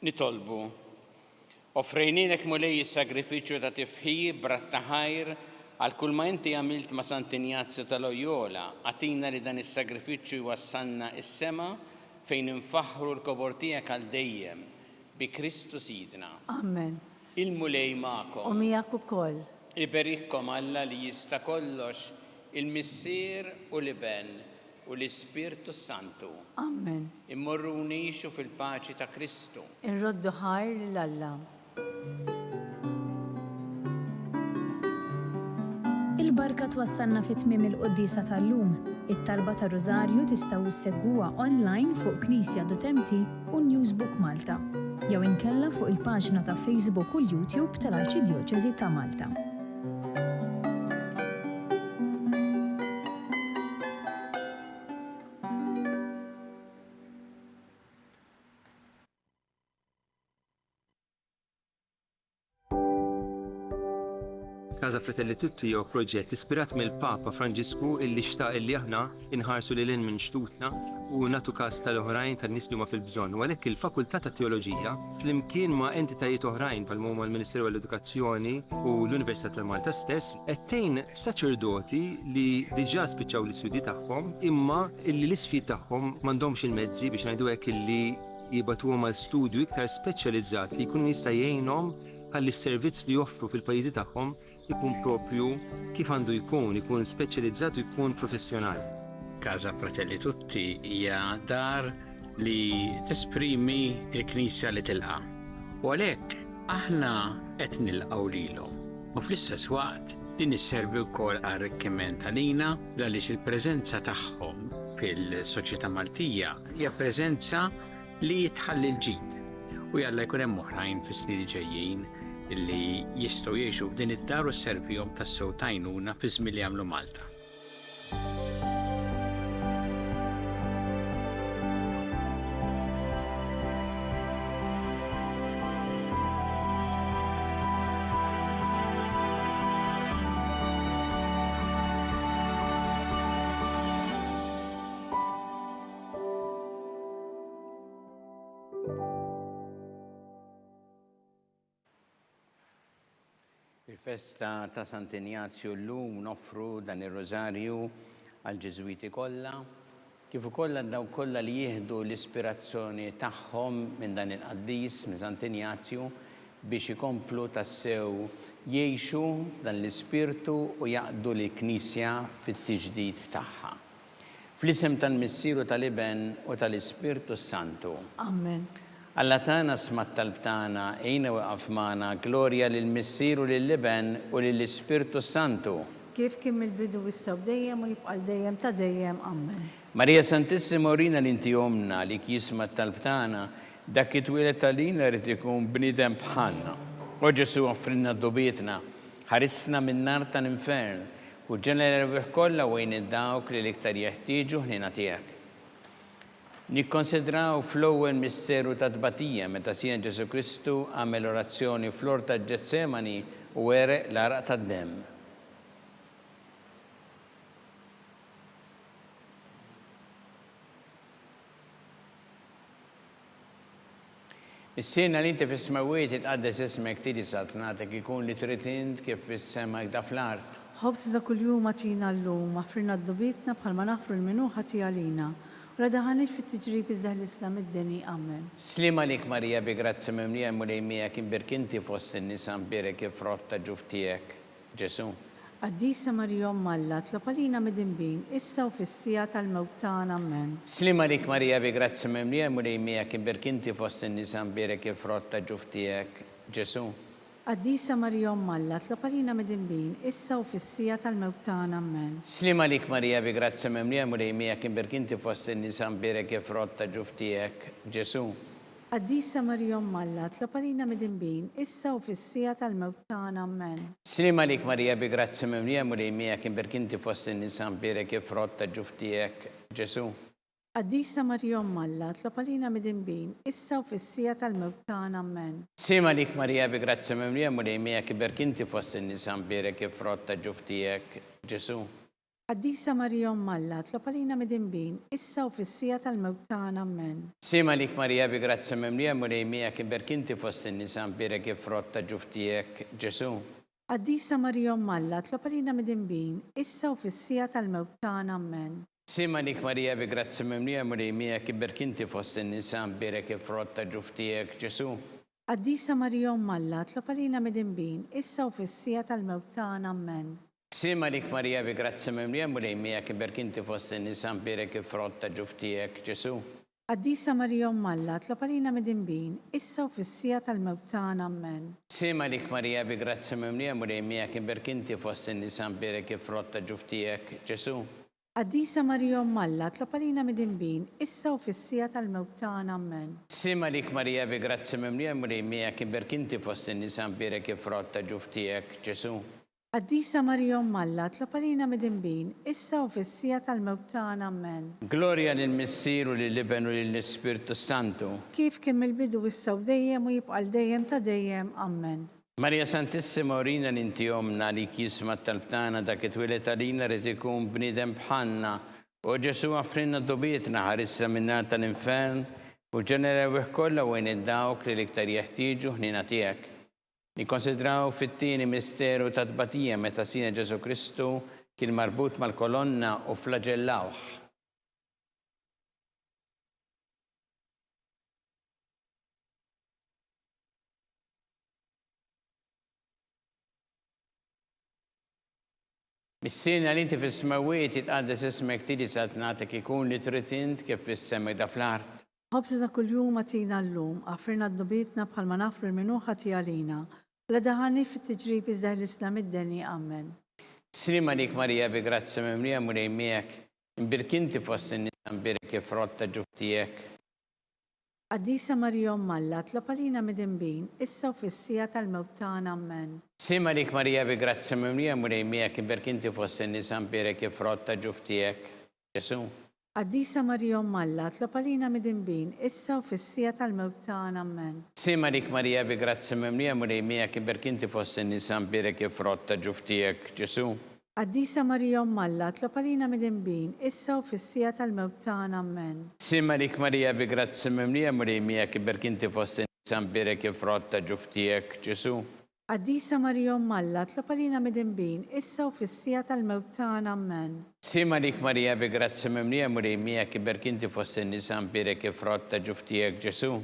Nitolbu. Offrejnielek Mulej is-sagrifiċċju ta' tifħir b'radd ta' ħajr għal kull ma inti għamilt ma' Sant'Injazju ta' Loyola, agħtina li dan is-sagrifiċċju jwassalna s-sema fejn infaħħru l-kobor tiegħek għal dejjem, bi Kristu Sidna. Amen. Il-Mulej magħkom. U miegħek ukoll. Iberikkom Alla li jista' kollox, il-Missier u l-Iben u l-Ispirtu s-Santu. Amen. Immorru u ngħixu fil-paċi ta' Kristu. Inroddu ħajr lil Alla. Il-barka twassalna fi tmiem il-quddiesa tal-lum. It-talba tar-Rużarju tistgħu ssegwuha online fuq knisja.mt u Newsbook Malta, jew inkella fuq il-paġna ta' Facebook u l-YouTube tal-Arċidjoċesi ta' Malta. Casa Fratelli Tutti huwa proġett ispirat mill-Papa Franġisku illi xtaq illi aħna inħarsu lil hinn minn xtutna u nagħtu kas tal-oħrajn tan-nies li huma fil-bżonn. U għalhekk il-Fakultà tat-Teoloġija flimkien ma' entitajiet oħrajn bħalma huma l-Ministeru għall-Edukazzjoni u l-Università ta' Malta stess qed tgħin saċerdoti li diġà spiċċaw l-istudji tagħhom imma illi l-isfid tagħhom m'għandhomx il-mezzi biex ngħidu hekk illi jibagħtuhom għal studju iktar speċjalizzat li jkun jista' jgħinhom ħalli s-servizz li joffru fil-pajjiżi tagħhom ikun propju kif għandu jkun, ikun speċjalizzat u jkun professjonali. Casa Fratelli Tutti hija dar li tesprimi l-Knisja li tilqa'. U għalhekk aħna qed nilqgħu lilhom. U fl-istess waqt din isservi wkoll arrikkiment għalina għaliex il-preżenza tagħhom fil-soċjetà Maltija Hija preżenza li tħalli l-ġid. U jalla jkun hemm oħrajn fis-snin li ġejjin li jistgħu jgħixu f'din id-dar u sservihom tassew t'għajnuna fiż-żmien li jagħmlu Malta. Fil-festa ta' Sant'Injazju llum noffru dan ir-Rużarju għall-Ġiżwiti kollha, kif ukoll għal dawk kollha li jieħdu l-ispirazzjoni tagħhom minn dan il-qaddis, minn Sant'Injazju, biex ikomplu tassew jgħixu dan l-ispirtu u jaqdu lill-Knisja fit-tiġdid tagħha. Fl-isem tal-Missier u tal-Iben u tal-Ispirtu s-Santu. Amen. Alla tagħna sma' t-talb tagħna, għinna u iqaf magħna, glorja lill-Missier u lill-Iben u lill-Ispirtu s-Santu. Kif kien mill-bidu issa u dejjem u jibqa' għal dejjem ta' dejjem. Amen. Marija Santissima urina li inti Ommna, għalik jisma' t-talb tagħna, dak li twieled għalina jrid ikun bniedem bħalna. O Ġesù offrilna dnubietna, ħarisna min-nar tal-infern, U ġenna l-erwieħ kollha u għin 'il dawk li l-iktar jeħtieġu ħniena tiegħek. Nikkonsidraw fl-ewwel misteru ta' tbatija meta Sidna Ġesù Kristu għamel orazzjoni fl-ort ta' Ġetsemani u għereq l-għaraq tad-demm. Missierna li inti fis-smewwiet jitqaddes ismek tiġi saltnatek ikun li trid int kif fis-sema hekk fl-art. Ħobżna ta' kuljum agħtina llum, aħfrilna dnubietna bħalma naħfru 'l min hu ħati għalina. U la daħħalniex fit-tiġrib iżda ħlisna mid-deni. Amen. Sliem għalik Marija bi grazzja mimlija l-Mulej miegħek imbierk inti fost in-nisa mbierek il-frott ta' ġuf tiegħek. Ġesù. Qaddisa Marija Omm Alla, tlob għalina midinbin, issa u fis-siegħa tal-mewt tagħna. Ammen. Sliem għalik Marija bi grazzja mimlija l-Mulej miegħek imbierk inti fost in-nisa mbierek il-frott ta' ġuf tiegħek, Ġesù. Qaddisa Marija Omm Alla, tlob għalina midinbin, issa u fis-siegħa tal-mewt tagħna. Ammen. Sliem għalik Marija bi grazzja mimlija l-Mulej miegħek imbierk inti fost in-nisa mbierek il-frott ta' ġuf tiegħek, Ġesù. Qaddisa Marija Omm Alla, tlob għalina midinbin, issa u fis-siegħa tal-mewt tagħna. Ammen. Sliem għalik Marija bi grazzja mimlija l-Mulej miegħek imbierk inti fost in-nisa mbierek il-frott ta' ġuf tiegħek, Ġesù. Qaddisa Marija Omm Alla, tlob għalina midinbin, issa u fis-siegħa tal-mewt tagħna. Ammen. Sliem għalik Marija bi grazzja mimlija l-Mulej miegħek imbierk inti fost in-nisa mbierek il-frott ta' ġuf tiegħek, Ġesù. Qaddisa Marija Omm Alla, tlob għalina midinbin, issa u fis-siegħa tal-mewt tagħna. Ammen. Sliem għalik Marija bi grazzja mimlija l-Mulej miegħek imbierk inti fost in-nisa mbierek il-frott ta' ġuf tiegħek, Ġesù. Qaddisa Marija Omm Alla, tlob għalina midinbin, issa u fis-siegħa tal-mewt tagħna. Ammen. Sliem għalik Marija bi grazzja mimlija l-Mulej miegħek imbierk inti fost in-nisa mbierek il-frott ta' ġuf tiegħek, Ġesù. Qaddisa Marija Omm Alla, tlob għalina midinbin, issa u fis-siegħa tal-mewt tagħna. Ammen. Sliem għalik Marija bi grazzja mimlija Mulej miegħek iberk inti fost in-nisa mbierek il-frott ta' ġuf tiegħek, Ġesù. Qaddisa Marija Omm Alla, tlob għalina midinbin, issa u fis-siegħa tal-mewt tagħna. Ammen. Sliem għalik Marija bi grazzja mimlija Mulej miegħek iberk inti fost in-nisa mbierek il-frott ta' ġuf tiegħek, Ġesù. Qaddisa Marija Omm Alla, tlob għalina midinbin, issa u fis-siegħa tal-mewt tagħna. Ammen. Sliem għalik Marija bi grazzja mimlija l-Mulej miegħek iberk inti fost in-nisa mbierek il-frott ta' ġuf tiegħek, Ġesù. Qaddisa Marija Omm Alla, tlob għalina midinbin, issa u fis-siegħa tal-mewt tagħna. Ammen. Glorja lill-Missier u lill-Iben u lill-Ispirtu s-Santu. Kif kien mill-bidu issa u dejjem u jibqa' għal dejjem ta' dejjem. Ammen. Marija Santissima urina li inti Ommna għalik jisma' t-talb tagħna dak li twieled għalina ried ikun bniedem bħalna. O Ġesù aħfrilna dnubietna ħarisna min-nar tal-infern u ġenna l-erwieħ kollha u għin lil dawk li l-iktar jeħtieġu ħniena tiegħek. Nikkonsidraw fit-tieni misteru ta' tbatija meta Sidna Ġesù Kristu kien marbut mal-kolonna u flaġellawh. Missierna li inti fis-smewwiet, jitqaddes ismek, tiġi saltnatek, ikun li trid int kif fis-sema hekk fl-art. Ħobżna ta' kuljum agħtina llum, aħfirna dnubietna bħalma naħfru lil min hu ħati għalina, u la daħħalniex fit-tiġrib iżda ħlisna mid-deni. Ammen. Sliem għalik Marija bi grazzja mimlija Mulej miegħek, imbierk inti fost in-nisa mbierek il-frott ta' ġuf tiegħek. Qaddisa Marija Omm Alla, tlob għalina midinbin, issa u fis-siegħa tal-mewt tagħna. Ammen. Sliem għalik Marija bi grazzja mimlija Mulej miegħek iberk inti fost in-nisa mbierek il-frott ta' ġuf tiegħek, Ġesù. Qaddisa Marija Omm Alla, tlob għalina midinbin, issa u fis-siegħa tal-mewt tagħna. Ammen. Sliem għalik Marija bi grazzja mimlija Mulej miegħek iberk inti fost in-nisa mbierek il-frott ta' ġuf tiegħek, Ġesù. Qaddisa Marija Omm Alla, tlob għalina midinbin, issa u fis-siegħa tal-mewt tagħna. Ammen. Sliem għalik Marija bi grazzja mimlija Mulej miegħek iberk inti fost in-nisa mbierek il-frott ta' ġuf tiegħek, Ġesù. Qaddisa Marija Omm Alla, tlob għalina midinbin, issa u fis-siegħa tal-mewt tagħna. Ammen. Sliem għalik Marija bi grazzja mimlija Mulej miegħek iberk inti fost in-nisa mbierek il-frott ta' ġuf tiegħek, Ġesù.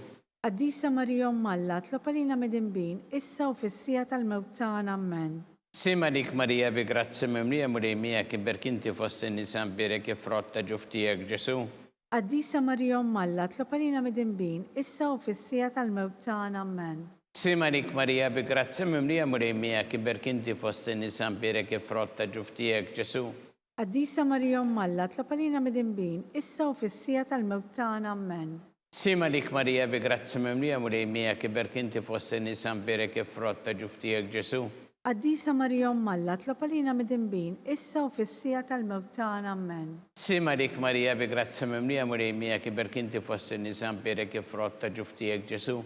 Qaddisa Marija Omm Alla, tlob għalina midinbin, issa u fis-siegħa tal-mewt tagħna. Ammen. Sliem għalik Marija bi grazzja mimlija Mulej miegħek iberk inti fost in-nisa mbierek il-frott ta' ġuf tiegħek Ġesù. Qaddisa Marija Omm Alla, tlob għalina midinbin, issa u fis-siegħa tal-mewt tagħna. Ammen. Sliem għalik Marija bi grazzja mimlija Mulej miegħek iberk inti fost in-nisa mbierek il-frott ta' ġuf tiegħek Ġesù. Qaddisa Marija Omm Alla, tlob għalina midinbin, issa u fis-siegħa tal-mewt tagħna. Ammen. Sliem għalik Marija bi grazzja mimlija Mulej miegħek iberk inti fost in-nisa mbierek il-frott ta' ġuf tiegħek Ġesù. Qaddisa Marija Omm Alla, tlob għalina midinbin, issa u fis-siegħa tal-mewt tagħna. Ammen. Sliem għalik Marija bi grazzja mimlija Mulej miegħek iberk inti fost in-nisa mbierek il-frott ta' ġuf tiegħek Ġesù.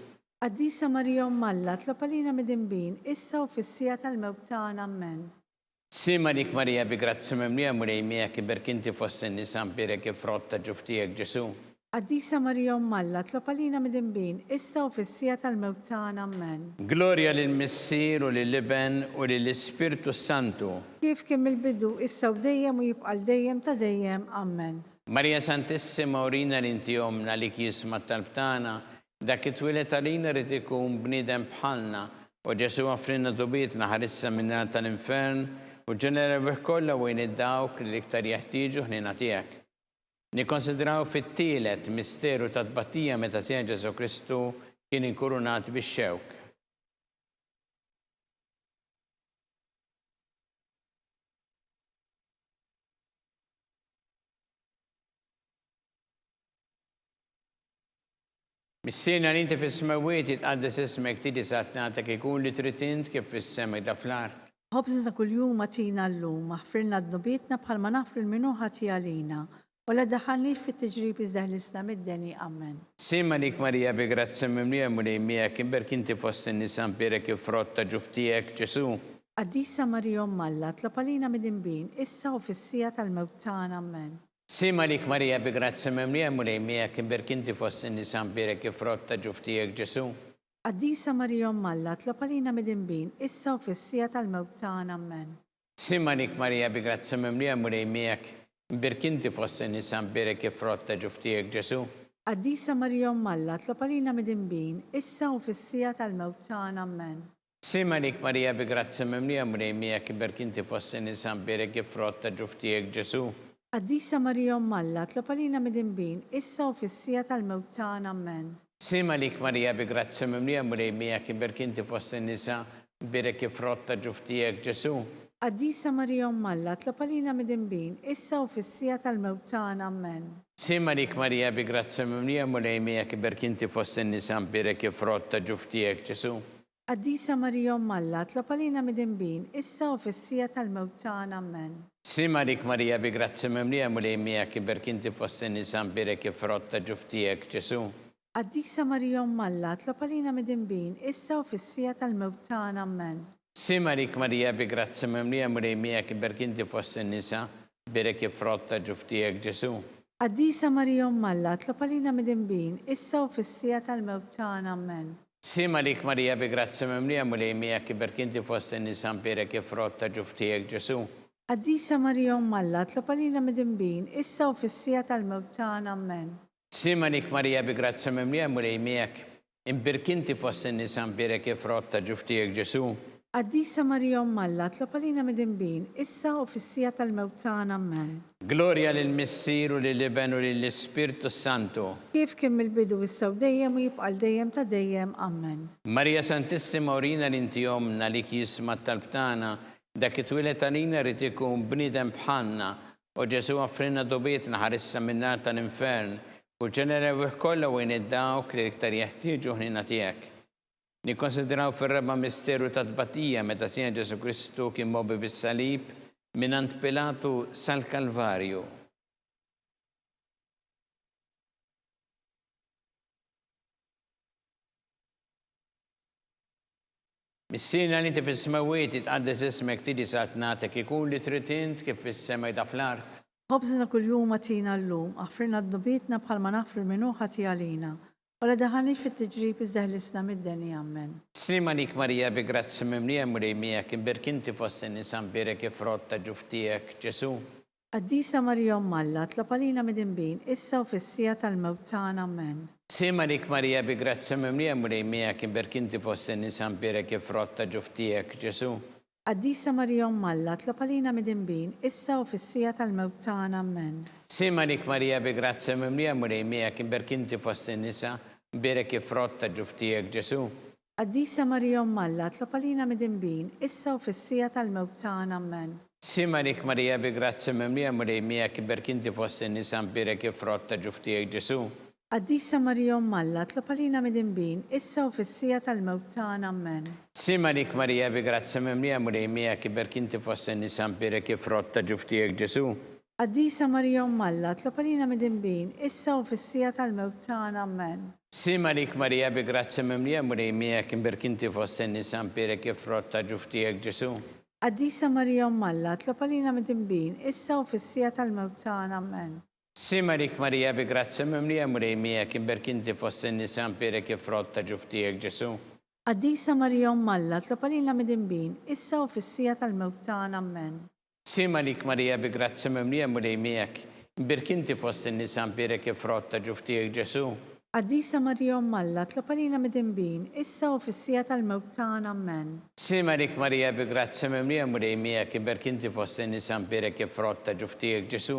Qaddisa Marija Omm Alla, tlob għalina midinbin, issa u fis-siegħa tal-mewt tagħna. Ammen. Sliem għalik Marija bi grazzja mimlija Mulej miegħek iberk inti fost in-nisa mbierek il-frott ta' ġuf tiegħek Ġesù. Qaddisa Marija Omm Alla, tlob għalina midinbin, issa u fis-siegħa tal-mewt tagħna. Ammen. Glorja lill-Missier u lill-Iben u lill-Ispirtu s-Santu. Kif kien mill-bidu, issa u dejjem u jibqa' għal dejjem ta' dejjem. Ammen. Marija Santissima urina li inti Ommna għalik jisma' t-talb tagħna Dak li twieled għalina ried ikun bniedem bħalna. O Ġesù aħfrilna dnubietna, ħarisna min-nar tal-infern, u ġenna l-erwieħ kollha u għin lil dawk li l-iktar jeħtieġu ħniena tiegħek. Nikkonsidraw fit-tielet misteru ta' tbatija meta Sidna Ġesù Kristu kien inkurunat bix-xewk. Missierna li inti fis-smewwiet, jitqaddes ismek, tiġi saltnatek, ikun li trid int kif fis-sema hekk fl-art. Ħobżna ta' kuljum agħtina llum, aħfrilna dnubietna bħalma naħfru 'l min hu ħati għalina, u la ddaħħalniex fit-tiġrib iżda ħlisna mid-deni. Ammen. Sliem għalik Marija bi grazzja mimlija l-Mulej miegħek, imberk inti fost in-nisa mbierek il-frott ta' ġuf tiegħek, Ġesù. Qaddisa Marija Omm Alla, tlob għalina midinbin, issa u fis-siegħa tal-mewt tagħna. Ammen. Sliem għalik Marija bi grazzja mimlija l-Mulej miegħek imbierk inti fost in-nisa mbierek il-frott ta' ġuf tiegħek Ġesù. Qaddisa Marija Omm Alla, tlob għalina midinbin, issa u fis-siegħa tal-mewt tagħna. Ammen. Sliem għalik Marija bi grazzja mimlija l-Mulej miegħek, imbierk inti fost in-nisa mbierek il-frott ta' ġuf tiegħek Ġesù. Qaddisa Marija Omm Alla, tlob għalina midinbin, issa u fis-siegħa tal-mewt tagħna. Ammen. Sliem għalik Marija bi grazzja mimlija Mulej miegħek iberk inti fost in-nisa mbierek il-frott ta' ġuf tiegħek Ġesù. Qaddisa Marija Omm Alla, tlob għalina midinbin, issa u fis-siegħa tal-mewt tagħna. Ammen. Sliem għalik Marija bi grazzja mimlija Mulej miegħek iberk inti fost in-nisa mbierek il-frott ta' ġuf tiegħek Ġesù. Qaddisa Marija Omm Alla, tlob għalina midinbin, issa u fis-siegħa tal-mewt tagħna. Ammen. Sliem għalik Marija bi grazzja mimlija Mulej miegħek iberk inti fost in-nisa mbierek il-frott ta' ġuf tiegħek Ġesù. Qaddisa Marija Omm Alla, tlob għalina midinbin, issa u fis-siegħa tal-mewt tagħna. Ammen. Sliem għalik Marija bi grazzja mimlija Mulej miegħek iberk inti fost in-nisa mbierek il-frott ta' ġuf tiegħek Ġesù. Qaddisa Marija Omm Alla, tlob għalina midinbin, issa u fis-siegħa tal-mewt tagħna. Ammen. Sliem għalik Marija bi grazzja mimlija Mulej miegħek iberk inti fost in-nisa mbierek il-frott ta' ġuf tiegħek Ġesù. Qaddisa Marija Omm Alla, tlob għalina midinbin, issa u fis-siegħa tal-mewt tagħna. Ammen. Sliem għalik Marija bi grazzja mimlija Mulej miegħek iberk inti fost in-nisa mbierek il-frott ta' ġuf tiegħek Ġesù. Qaddisa Marija Omm Alla, tlob għalina midinbin, issa u fis-siegħa tal-mewt tagħna. Ammen. Sliem għalik Marija bi grazzja mimlija Mulej miegħek, imbierk inti fost in-nisa mbierek il-frott ta' ġuf tiegħek Ġesù. Qaddisa Marija Omm Alla, tlob għalina midinbin, issa u fis-siegħa tal-mewt tagħna. Ammen. Glorja lill-Missier u lill-Iben u lill-Ispirtu s-Santu. Kif kien mill-bidu issa u dejjem u jibqa' għal dejjem ta' dejjem. Ammen. Marija Santissima urina li inti Ommna għalik jisma' t-talb tagħna, dak li twieled għalina ried ikun bniedem bħalna. O Ġesù offrilna dubietna ħarisna min-nar tal-infern u ġenera erwieħ kollha u għin dawk li l-iktar jeħtieġu ħniena tiegħek. Nikkonsidraw fir-raba' misteru tat-tbatija meta Sidna Ġesù Kristu kien mgħobbi bis-salib mingħand Pilatu sal-Kalvarju. Missierna li inti fis-smewwiet, jitqaddes ismek, tiġi saltnatek, ikun li trid int kif fis-sema jda fl-art. Ħobżna kuljum agħtina llum, aħfrilna dnubietna bħalma naħfru 'l min hu ħati għalina, U la daħalniex fit-tiġrib iżda ħlisna mid-deni. Ammen. Sliem għalik Marija bi grazzja mimlija Mulej miegħek imbierk inti fost in-nisa mbierek il-frott ta' ġuf tiegħek Ġesù. Qaddisa Marija Omm Alla, tlob għalina midinbin, issa u fis-siegħa tal-mewt tagħna. Ammen. Sliem għalik Marija bi grazzja mimlija Mulej miegħek imbierk inti fost in-nisa mbierek il-frott ta' ġuf tiegħek Ġesù. Qaddisa Marija Omm Alla, tlob għalina midinbin, issa u fis-siegħa tal-mewt tagħna. Ammen. Sliem għalik Marija bi grazzja mimlija Mulej miegħek imbierk inti fost in-nisa, mbierek il-frott ta' ġuf tiegħek Ġesù. Qaddisa Marija Omm Alla, tlob għalina midinbin, issa u fis-siegħa tal-mewt tagħna. Ammen. Sliem għalik Marija bi grazzja mimlija Mulej miegħek imbierk inti fost in-nisa mbierek il-frott ta' ġuf tiegħek Ġesù. Qaddisa Marija Omm Alla, tlob għalina midinbin, issa u fis-siegħa tal-mewt tagħna. Ammen. Sliem għalik Marija bi grazzja mimlija Mulej miegħek iberk inti fost in-nisa mbierek il-frott ta' ġuf tiegħek Ġesù. Qaddisa Marija Omm Alla, tlob għalina midinbin, issa u fis-siegħa tal-mewt tagħna. Ammen. Sliem għalik Marija bi grazzja mimlija Mulej miegħek imbierk inti fost in-nisa mbierek il-frott ta' ġuf tiegħek Ġesù. Qaddisa Marija Omm Alla, tlob għalina midinbin, issa u fis-siegħa tal-mewt tagħna. Ammen. Sliem għalik Marija bi grazzja mimlija Mulej miegħek imbierk inti fost in-nisa mbierek il-frott ta' ġuf tiegħek Ġesù. Qaddisa Marija Omm Alla, tlob għalina midinbin, issa u fis-siegħa tal-mewt tagħna. Ammen. Sliem għalik Marija bi grazzja mimlija Mulej miegħek, imbierk inti fost in-nisa mbierek il-frott ta' ġuf tiegħek Ġesù. Qaddisa Marija Omm Alla, tlob għalina midinbin, issa u fis-siegħa tal-mewt tagħna. Ammen. Sliem għalik Marija bi grazzja mimlija Mulej miegħek imbierk inti fost in-nisa mbierek il-frott ta' ġuf tiegħek Ġesù.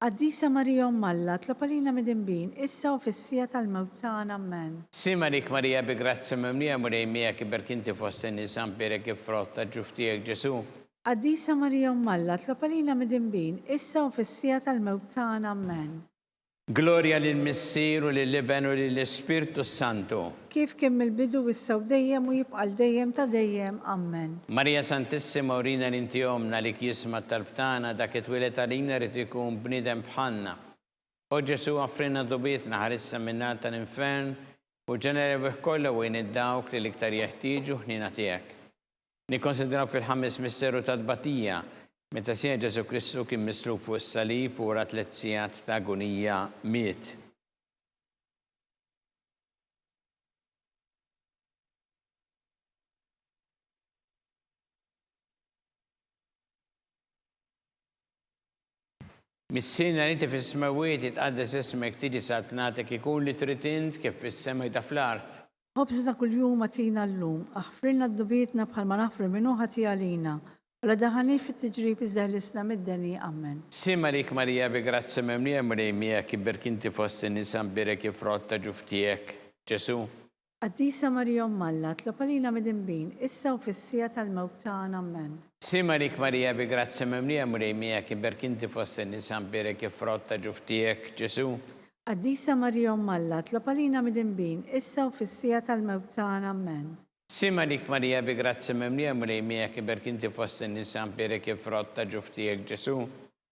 Qaddisa Marija Omm Alla, tlob għalina midinbin, issa u fis-siegħa tal-mewt tagħna. Ammen. Sliem għalik Marija bi grazzja mimlija Mulej miegħek iberk inti fost in-nisa mbierek il-frott ta' ġuf tiegħek Ġesù. Qaddisa Marija Omm Alla, tlob għalina midinbin, issa u fis-siegħa tal-mewt tagħna. Ammen. Glorja lill-Missier u lill-Iben u lill-Ispirtu s-Santu. Kif kien mill-bidu issa u dejjem u jibqa' għal dejjem ta' dejjem. Ammen. Marija Santissima urina li inti Ommna għalik jisma' t-talb tagħna dak li twieled għalina ried ikun bniedem bħalna. O Ġesù offrilna dubietna ħarisna min-nar tal-infern u ġenera l-erwieħ kollha u għin id-dawk li l-iktar jeħtieġu ħniena tiegħek. Nikkonsidraw fil-ħames misteru tat-tbatija, meta Sidna Ġesù Kristu kien mislub fuq is-salib u wara tlett sigħat ta' agunija miet. Missierna li inti fis-smewwiet, jitqaddes ismek, tiġi saltnatek, ikun li trid int kif fis-sema jda fl-art. Ħobżna ta' kuljum agħtina llum, aħfrilna dnubietna bħalma naħfru min hu ħati għalina, u la daħħalniex fit-tiġrib iżda ħlisna mid-deni. Ammen. Sliem għalik Marija bi grazzja mimlija Mulej miegħek iberk inti fost in-nisa mbierek il-frott ta' ġuf tiegħek, Ġesù. Qaddisa Marija Omm Alla, tlob għalina midinbin, issa u fis-siegħa tal-mewt tagħna. Ammen. Sliem għalik Marija bi grazzja mimlija Mulej miegħek iberk inti fost in-nisa mbierek il-frott ta' ġuf tiegħek, Ġesù. Qaddisa Marija Omm Alla, tlob għalina midinbin, issa u fis-siegħa tal-mewt tagħna. Ammen. Sliem għalik Marija bi grazzja mimlija Mulej miegħek iberk inti fost in-nisa mbierek il-frott ta' ġuf tiegħek, Ġesù.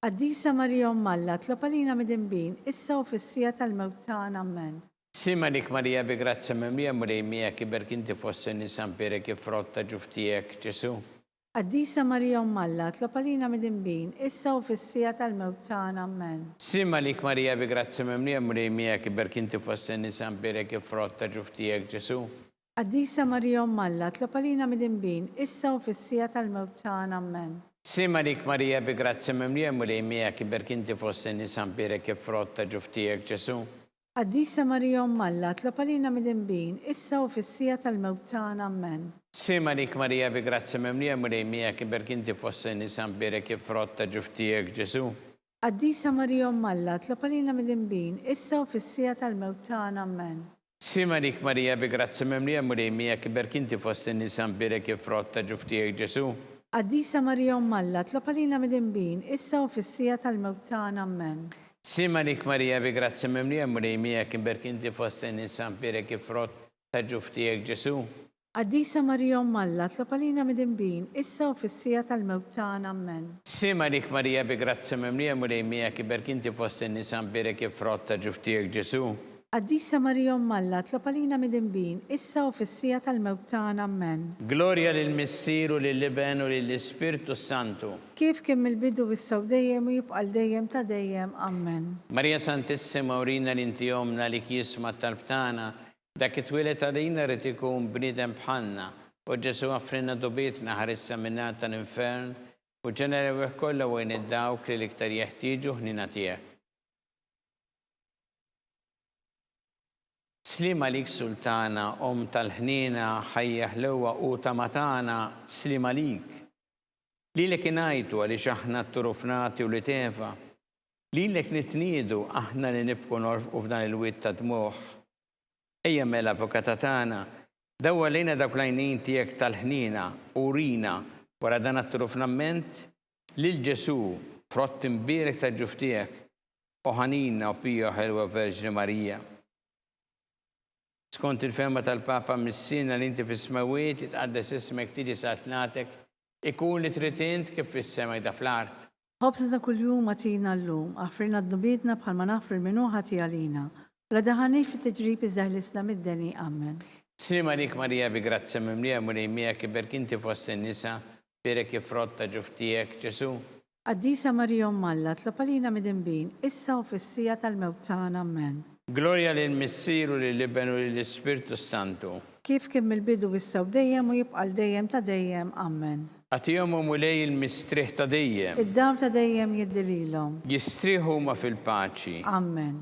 Qaddisa Marija Omm Alla, tlob għalina midinbin, issa u fis-siegħa tal-mewt tagħna. Ammen. Sliem għalik Marija bi grazzja mimlija Mulej miegħek iberk inti fost in-nisa mbierek il-frott ta' ġuf tiegħek, Ġesù. Qaddisa Marija Omm Alla, tlob għalina midinbin, issa u fis-siegħa tal-mewt tagħna. Ammen. Sliem għalik Marija bi grazzja mimlija Mulej miegħek iberk inti fost in-nisa mbierek il-frott ta' ġuf tiegħek, Ġesù. Qaddisa Marija Omm Alla, tlob għalina midinbin, issa u fis-siegħa tal-mewt tagħna. Ammen. Sliem għalik Marija bi grazzja mimlija Mulej miegħek iberk inti fost in-nisa mbierek il-frott ta' ġuf tiegħek, Ġesù. Qaddisa Marija Omm Alla, tlob għalina midinbin, issa u fis-siegħa tal-mewt tagħna. Ammen. Sliem għalik Marija bi grazzja mimlija Mulej miegħek iberk inti fost in-nisa mbierek il-frott ta' ġuf tiegħek Ġesù. Qaddisa Marija Omm Alla, tlob għalina midinbin, issa u fis-siegħa tal-mewt tagħna. Ammen. Sliem għalik Marija bi grazzja mimlija Mulej miegħek iberk inti fost in-nisa mbierek il-frott ta' ġuf tiegħek Ġesù. Qaddisa Marija Omm Alla, tlob għalina midinbin, issa u fis-siegħa tal-mewt tagħna. Ammen. Sliem għalik Marija bi grazzja mimlija Mulej miegħek imbierk inti fost in-nisa mbierek il-frott ta' ġuf tiegħek Ġesù. Qaddisa Marija Omm Alla, tlob għalina midinbin, issa u fis-siegħa tal-mewt tagħna. Ammen. Sliem għalik Marija bi grazzja mimlija Mulej miegħek iberk inti fost in-nisa mbierek il-frott ta' ġuf tiegħek Ġesù. Qaddisa Marija Omm Alla, tlob għalina midinbin, issa u fis-siegħa tal-mewt tagħna. Ammen. Glorja lill-Missier u lill-Iben u lill-Ispirtu s-Santu. Kif kien mill-bidu issa u dejjem u jibqa' għal dejjem ta' dejjem. Ammen. Marija Santissima urina li inti Ommna għalik jisma' t-talb tagħna, dak li twieled għalina ried ikun bniedem bħalna, o Ġesù aħfrilna dubietna ħarisna min-nar tal-infern u ġenna l-erwieħ kollha u għin id-dawk li l-iktar jeħtieġu ħniena tiegħek. Sliem għalik Sultana, Omm tal-ħniena, ħajja ħlewwa u tama tagħna, sliem għalik. Lilek ingħajtu għaliex aħna t-turufnati wlied Eva. Lilek nitniedu aħna li nibku norfqu f'dan il-wied ta' dmugħ. Ejja mela, Avukata tagħna, dawwar lejna dawk l-għajnejn tiegħek tal-ħniena u urina, wara dan għat-turufnament, lil Ġesù, frott imbierek tal-ġuf tiegħek, o ħanina u pija u ħelwa Verġni Marija. Skont il-fehma tal-Papa Missierna li inti fis-smewwiet, jitqaddes ismek, tiġi saltnatek, ikun li trid int kif fis-sema jda fl-art. Ħobżna ta' kuljum agħtina llum, aħfrilna dnubietna bħalma naħfru 'l min hu ħati għalina, u la daħħalniex fit-tiġrib iżda ħlisna mid-deni. Ammen. Sliem għalik Marija bi grazzja mimlija Mulej miegħek iberk inti fost in-nisa, bierek il-frott ta' ġuf tiegħek, Ġesù. Qaddisa Marija Omm Alla, tlob għalina midinbin, issa u fis-siegħa tal-mewt tagħna. Ammen. Glorja lill-Missier u lill-Iben u lill-Ispirtu s-Santu. Kif kien mill-bidu issa u dejjem u jibqa' għal dejjem ta' dejjem. Ammen. Agħtihom o Mulej il-mistrieħ ta' dejjem. Id-dawl ta' dejjem jiddi lilhom. Jistrieħu huma fil-paċi. Ammen.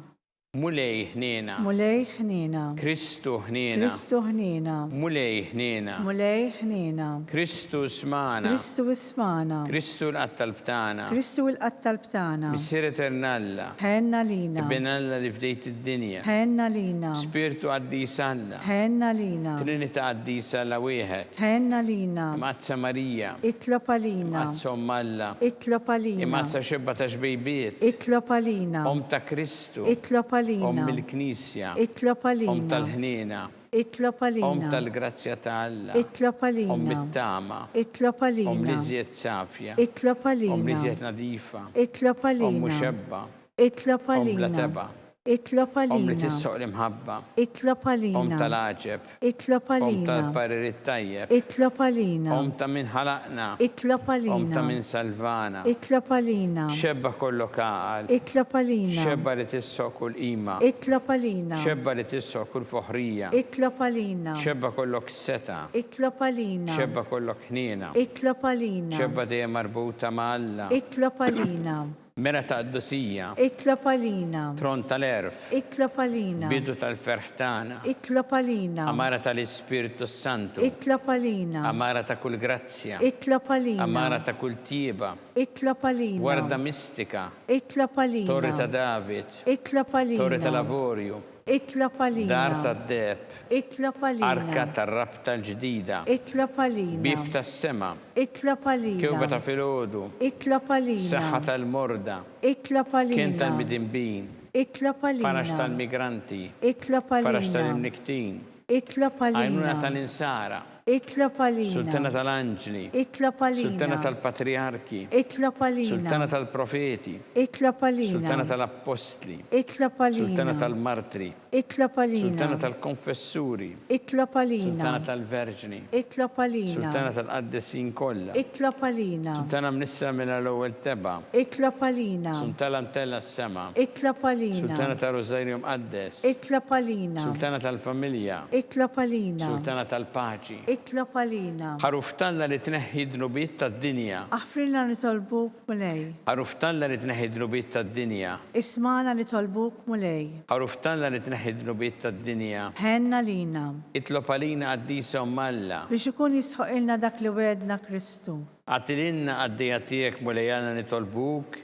Mulej ħniena. Mulej ħniena. Kristu ħniena. Kristu ħniena. Mulej ħniena. Mulej ħniena. Kristu ismagħna. Kristu ismagħna. Kristu ilqa' t-talb tagħna. Kristu ilqa' t-talb tagħna. Missier Etern Alla. Ħenn għalina. Iben Alla li fdejt id-dinja. Ħenn għalina. Spirtu Qaddis Alla. Ħenn għalina. Trinità Qaddisa Alla Wieħed. Ħenn għalina. Imqaddsa Marija. Itlob għalina. Imqaddsa Omm Alla. Itlob għalina. Imqaddsa Xebba ta' Xbejbiet. Itlob għalina. Omm ta' Kristu. Itlob għalina. Omm il-Knisja. Itlob għalina. Omm tal-ħniena. Itlob għalina. Omm tal-grazzja ta' Alla. Itlob għalina. Omm it-tama. Itlob għalina. Omm l-iżjed safja. Itlob għalina. Omm l-iżjed nadifa. Itlob għalina. Omm muxebba. Itlob Omm bla għalina. tebgħa. Itlob Omm li għalina. tissoq l-imħabba. Itlob Omm għalina. tal-għaġeb. Itlob Omm għalina. tal-parir it-tajjeb. Itlob għalina. Omm ta' min ħalaqna. Itlob Omm ta' għalina. min salvana. Itlob għalina. Xebba kollok għaqal. Itlob għalina. Xebba li tissoq kull qima. Itlob għalina. Xebba li tissoq kull foħrija. Itlob għalina. Xebba kollok setgħa. Itlob għalina. Xebba kollok ħniena. Itlob għalina. Xebba dejjem marbuta ma' Alla. Itlob għalina. Mera ta' qdusija. Itlob għalina. Tron tal-għerf. Itlob għalina. Bidu tal-ferħ tagħna. Itlob għalina. Għamara tal-Ispirtu s-Santu. Itlob għalina. Għamara ta' kull grazzja. Itlob għalina. Għamara ta' kull tjieba. Itlob għalina. Warda mistika. Itlob għalina. Torri ta' David. Itlob għalina. Torri tal-avorju. Itlob għalina. Dar tad-deheb. Itlob għalina. Arka tar-rabta l-ġdida. Itlob għalina. Bieb tas-sema. Itlob għalina. Kewba ta' filgħodu. Itlob għalina. Saħħa tal-morda. Itlob għalina. Kenn tal-midinbin. Itlob għalina. Faraġ tal-migranti. Itlob għalina. Faraġ tal-imnikktin. Itlob għalina. Għajnuna tal-insara. Itlob għalina. Sultana tal-anġli. Itlob għalina. Sultana tal-patrijarki. Itlob għalina. Sultana tal-profeti. Itlob għalina. Sultana tal-appostli. Itlob għalina. Sultana tal-martri. Itlob għalina. Sultana tal-konfessuri. Itlob għalina. Sultana tal-verġni. Itlob għalina. Sultana tal-qaddisin kollha. Itlob għalina. Sultana mnissla mingħajr l-ewwel tebgħa. Itlob għalina. Sultana mtellgħa s-sema. Itlob għalina. Sultana tar-Rużarju Mqaddes. Itlob għalina. Sultana tal-familja. Itlob għalina. Sultana tal-paċi. Itlob għalina. Ħaruf t'Alla li tneħħi d-dnubiet tad-dinja. Aħfrilna nitolbuk, Mulej. Ħaruf t'Alla li tneħħi d-dnubiet tad-dinja. Ismagħna nitolbuk, Mulej. Ħaruf t'Alla li tneħħi d-dnubiet tad-dinja. Ħenn għalina. Itlob għalina Qaddisa Omm Alla. Biex ikun jistħoqqilna dak li wegħedna Kristu. Agħti lilna qaddejja tiegħek Mulej Alla nitolbuk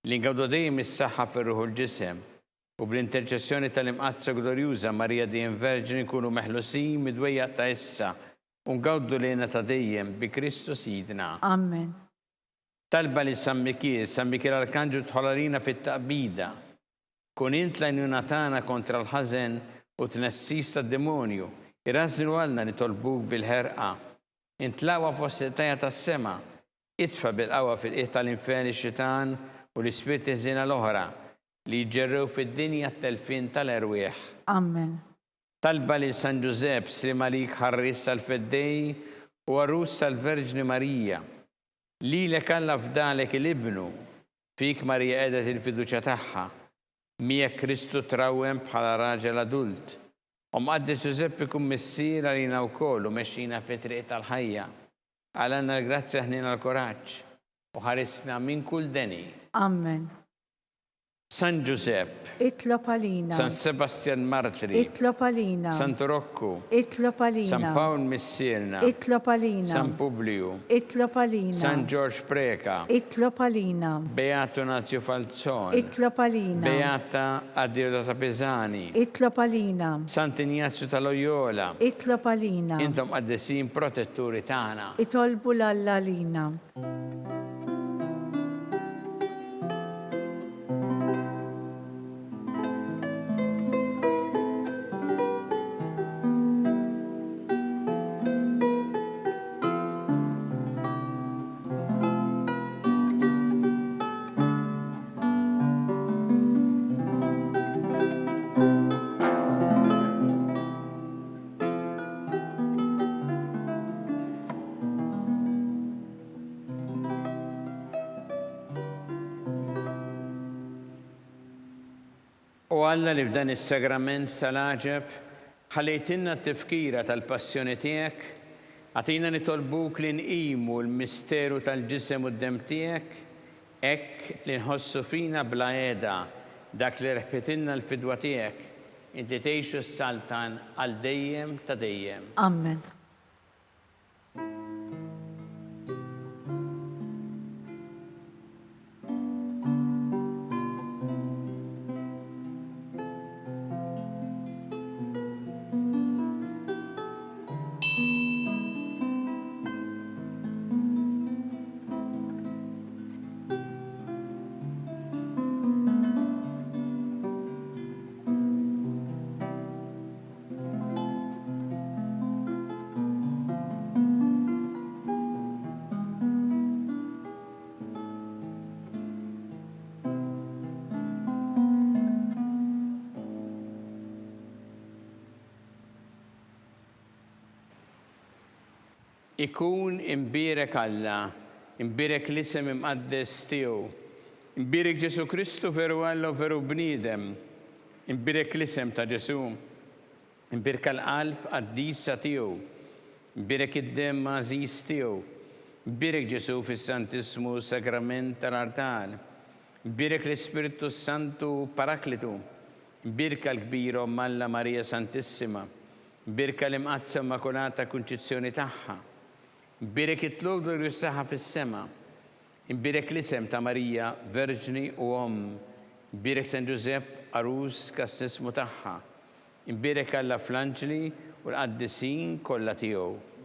li ngawdu dejjem is-saħħa fir-ruħ u l-ġisem, u bl-interċessjoni tal-Imqaddsa u Glorjuża Marija dejjem Verġni nkunu meħlusin mid-dwejjaq ta' issa u ngawdu l-hena ta' dejjem bi Kristu Sidna. Amen. Talba lil San Mikiel, San Mikiel Arkanġlu dħol għalina fit-taqbida. Kun int l-għajnuna tagħna kontra l-ħażen u t-tnessis tad-demonju. Irażżnu għalna nitolbuk bil-ħerqa. Int l-aqwa fost il-qtajja tas-sema. Itfa' bil-qawwa fil-qiegħ tal-infern ix-xitan u l-ispirti ħżiena l-oħra li jġerrew fid-dinja t-telfien tal-erwieħ. Amen. Talba lil San Ġużepp, sliem għalik ħarries tal-Feddej u għarus tal-Verġni Marija. Lilek Alla fdalek 'il Ibnu, fik Marija qegħdet il-fiduċja tagħha. Miegħek Kristu trawwem bħala raġel adult. O Mqaddes Ġużeppi kun missier għalina wkoll u mexxina fit-triq tal-ħajja. Agħlanna l-grazzja ħniena l-kuraġġ u ħarisna minn kull deni. Amen. San Ġużepp. Itlob għalina. San Sebastjan Martri. Itlob għalina. Santu Rokku. Itlob għalina. San Pawl Missierna. Itlob għalina. San Publiju. Itlob għalina. San Ġorġ Preca. Itlob għalina. Beatu Nazju Falzon. Itlob għalina. Beata Adeodata Pisani. Itlob għalina. Sant'Injazju ta' Loyola. Itlob għalina. Intom qaddisin protetturi tagħna. Itolbu 'l Alla għalina. O Alla li f'dan is-sagrament tal-għaġeb ħallejtilna t-tifkira tal-passjoni tiegħek, agħtina nitolbuk li nqimu l-misteru tal-ġisem u d-demm tiegħek hekk li nħossu fina bla heda dak li rebħitilna l-fidwa tiegħek, inti tgħix u ssaltan għal dejjem ta' dejjem. Amen. Ikun imbierek Alla, imbierek l-isem imqaddes tiegħu. Imbierek Ġesù Kristu veru Alla u veru bniedem. Imbierek l-isem ta' Ġesù. Imbierka l-qalb qaddisa tiegħu. Imbierek id-demm għażiż tiegħu. Imbierek Ġesù fis-Santissmu Sagrament tal-Artal. Imbierek l-Ispirtu s-Santu Paraklitu. Imbierka l-kbira Omm Alla Marija Santissima. Imbierka l-Imqaddsa Immakulata Kunċizzjoni tagħha. Imbierek it-tlugħ glorjuż tagħha fis-sema. Imbierek l-isem ta' Marija, Verġni u Omm. Imbierek San Ġużepp, għarus kastissmu tagħha. Imbierek Alla fl-anġli u l-qaddisin kollha tiegħu.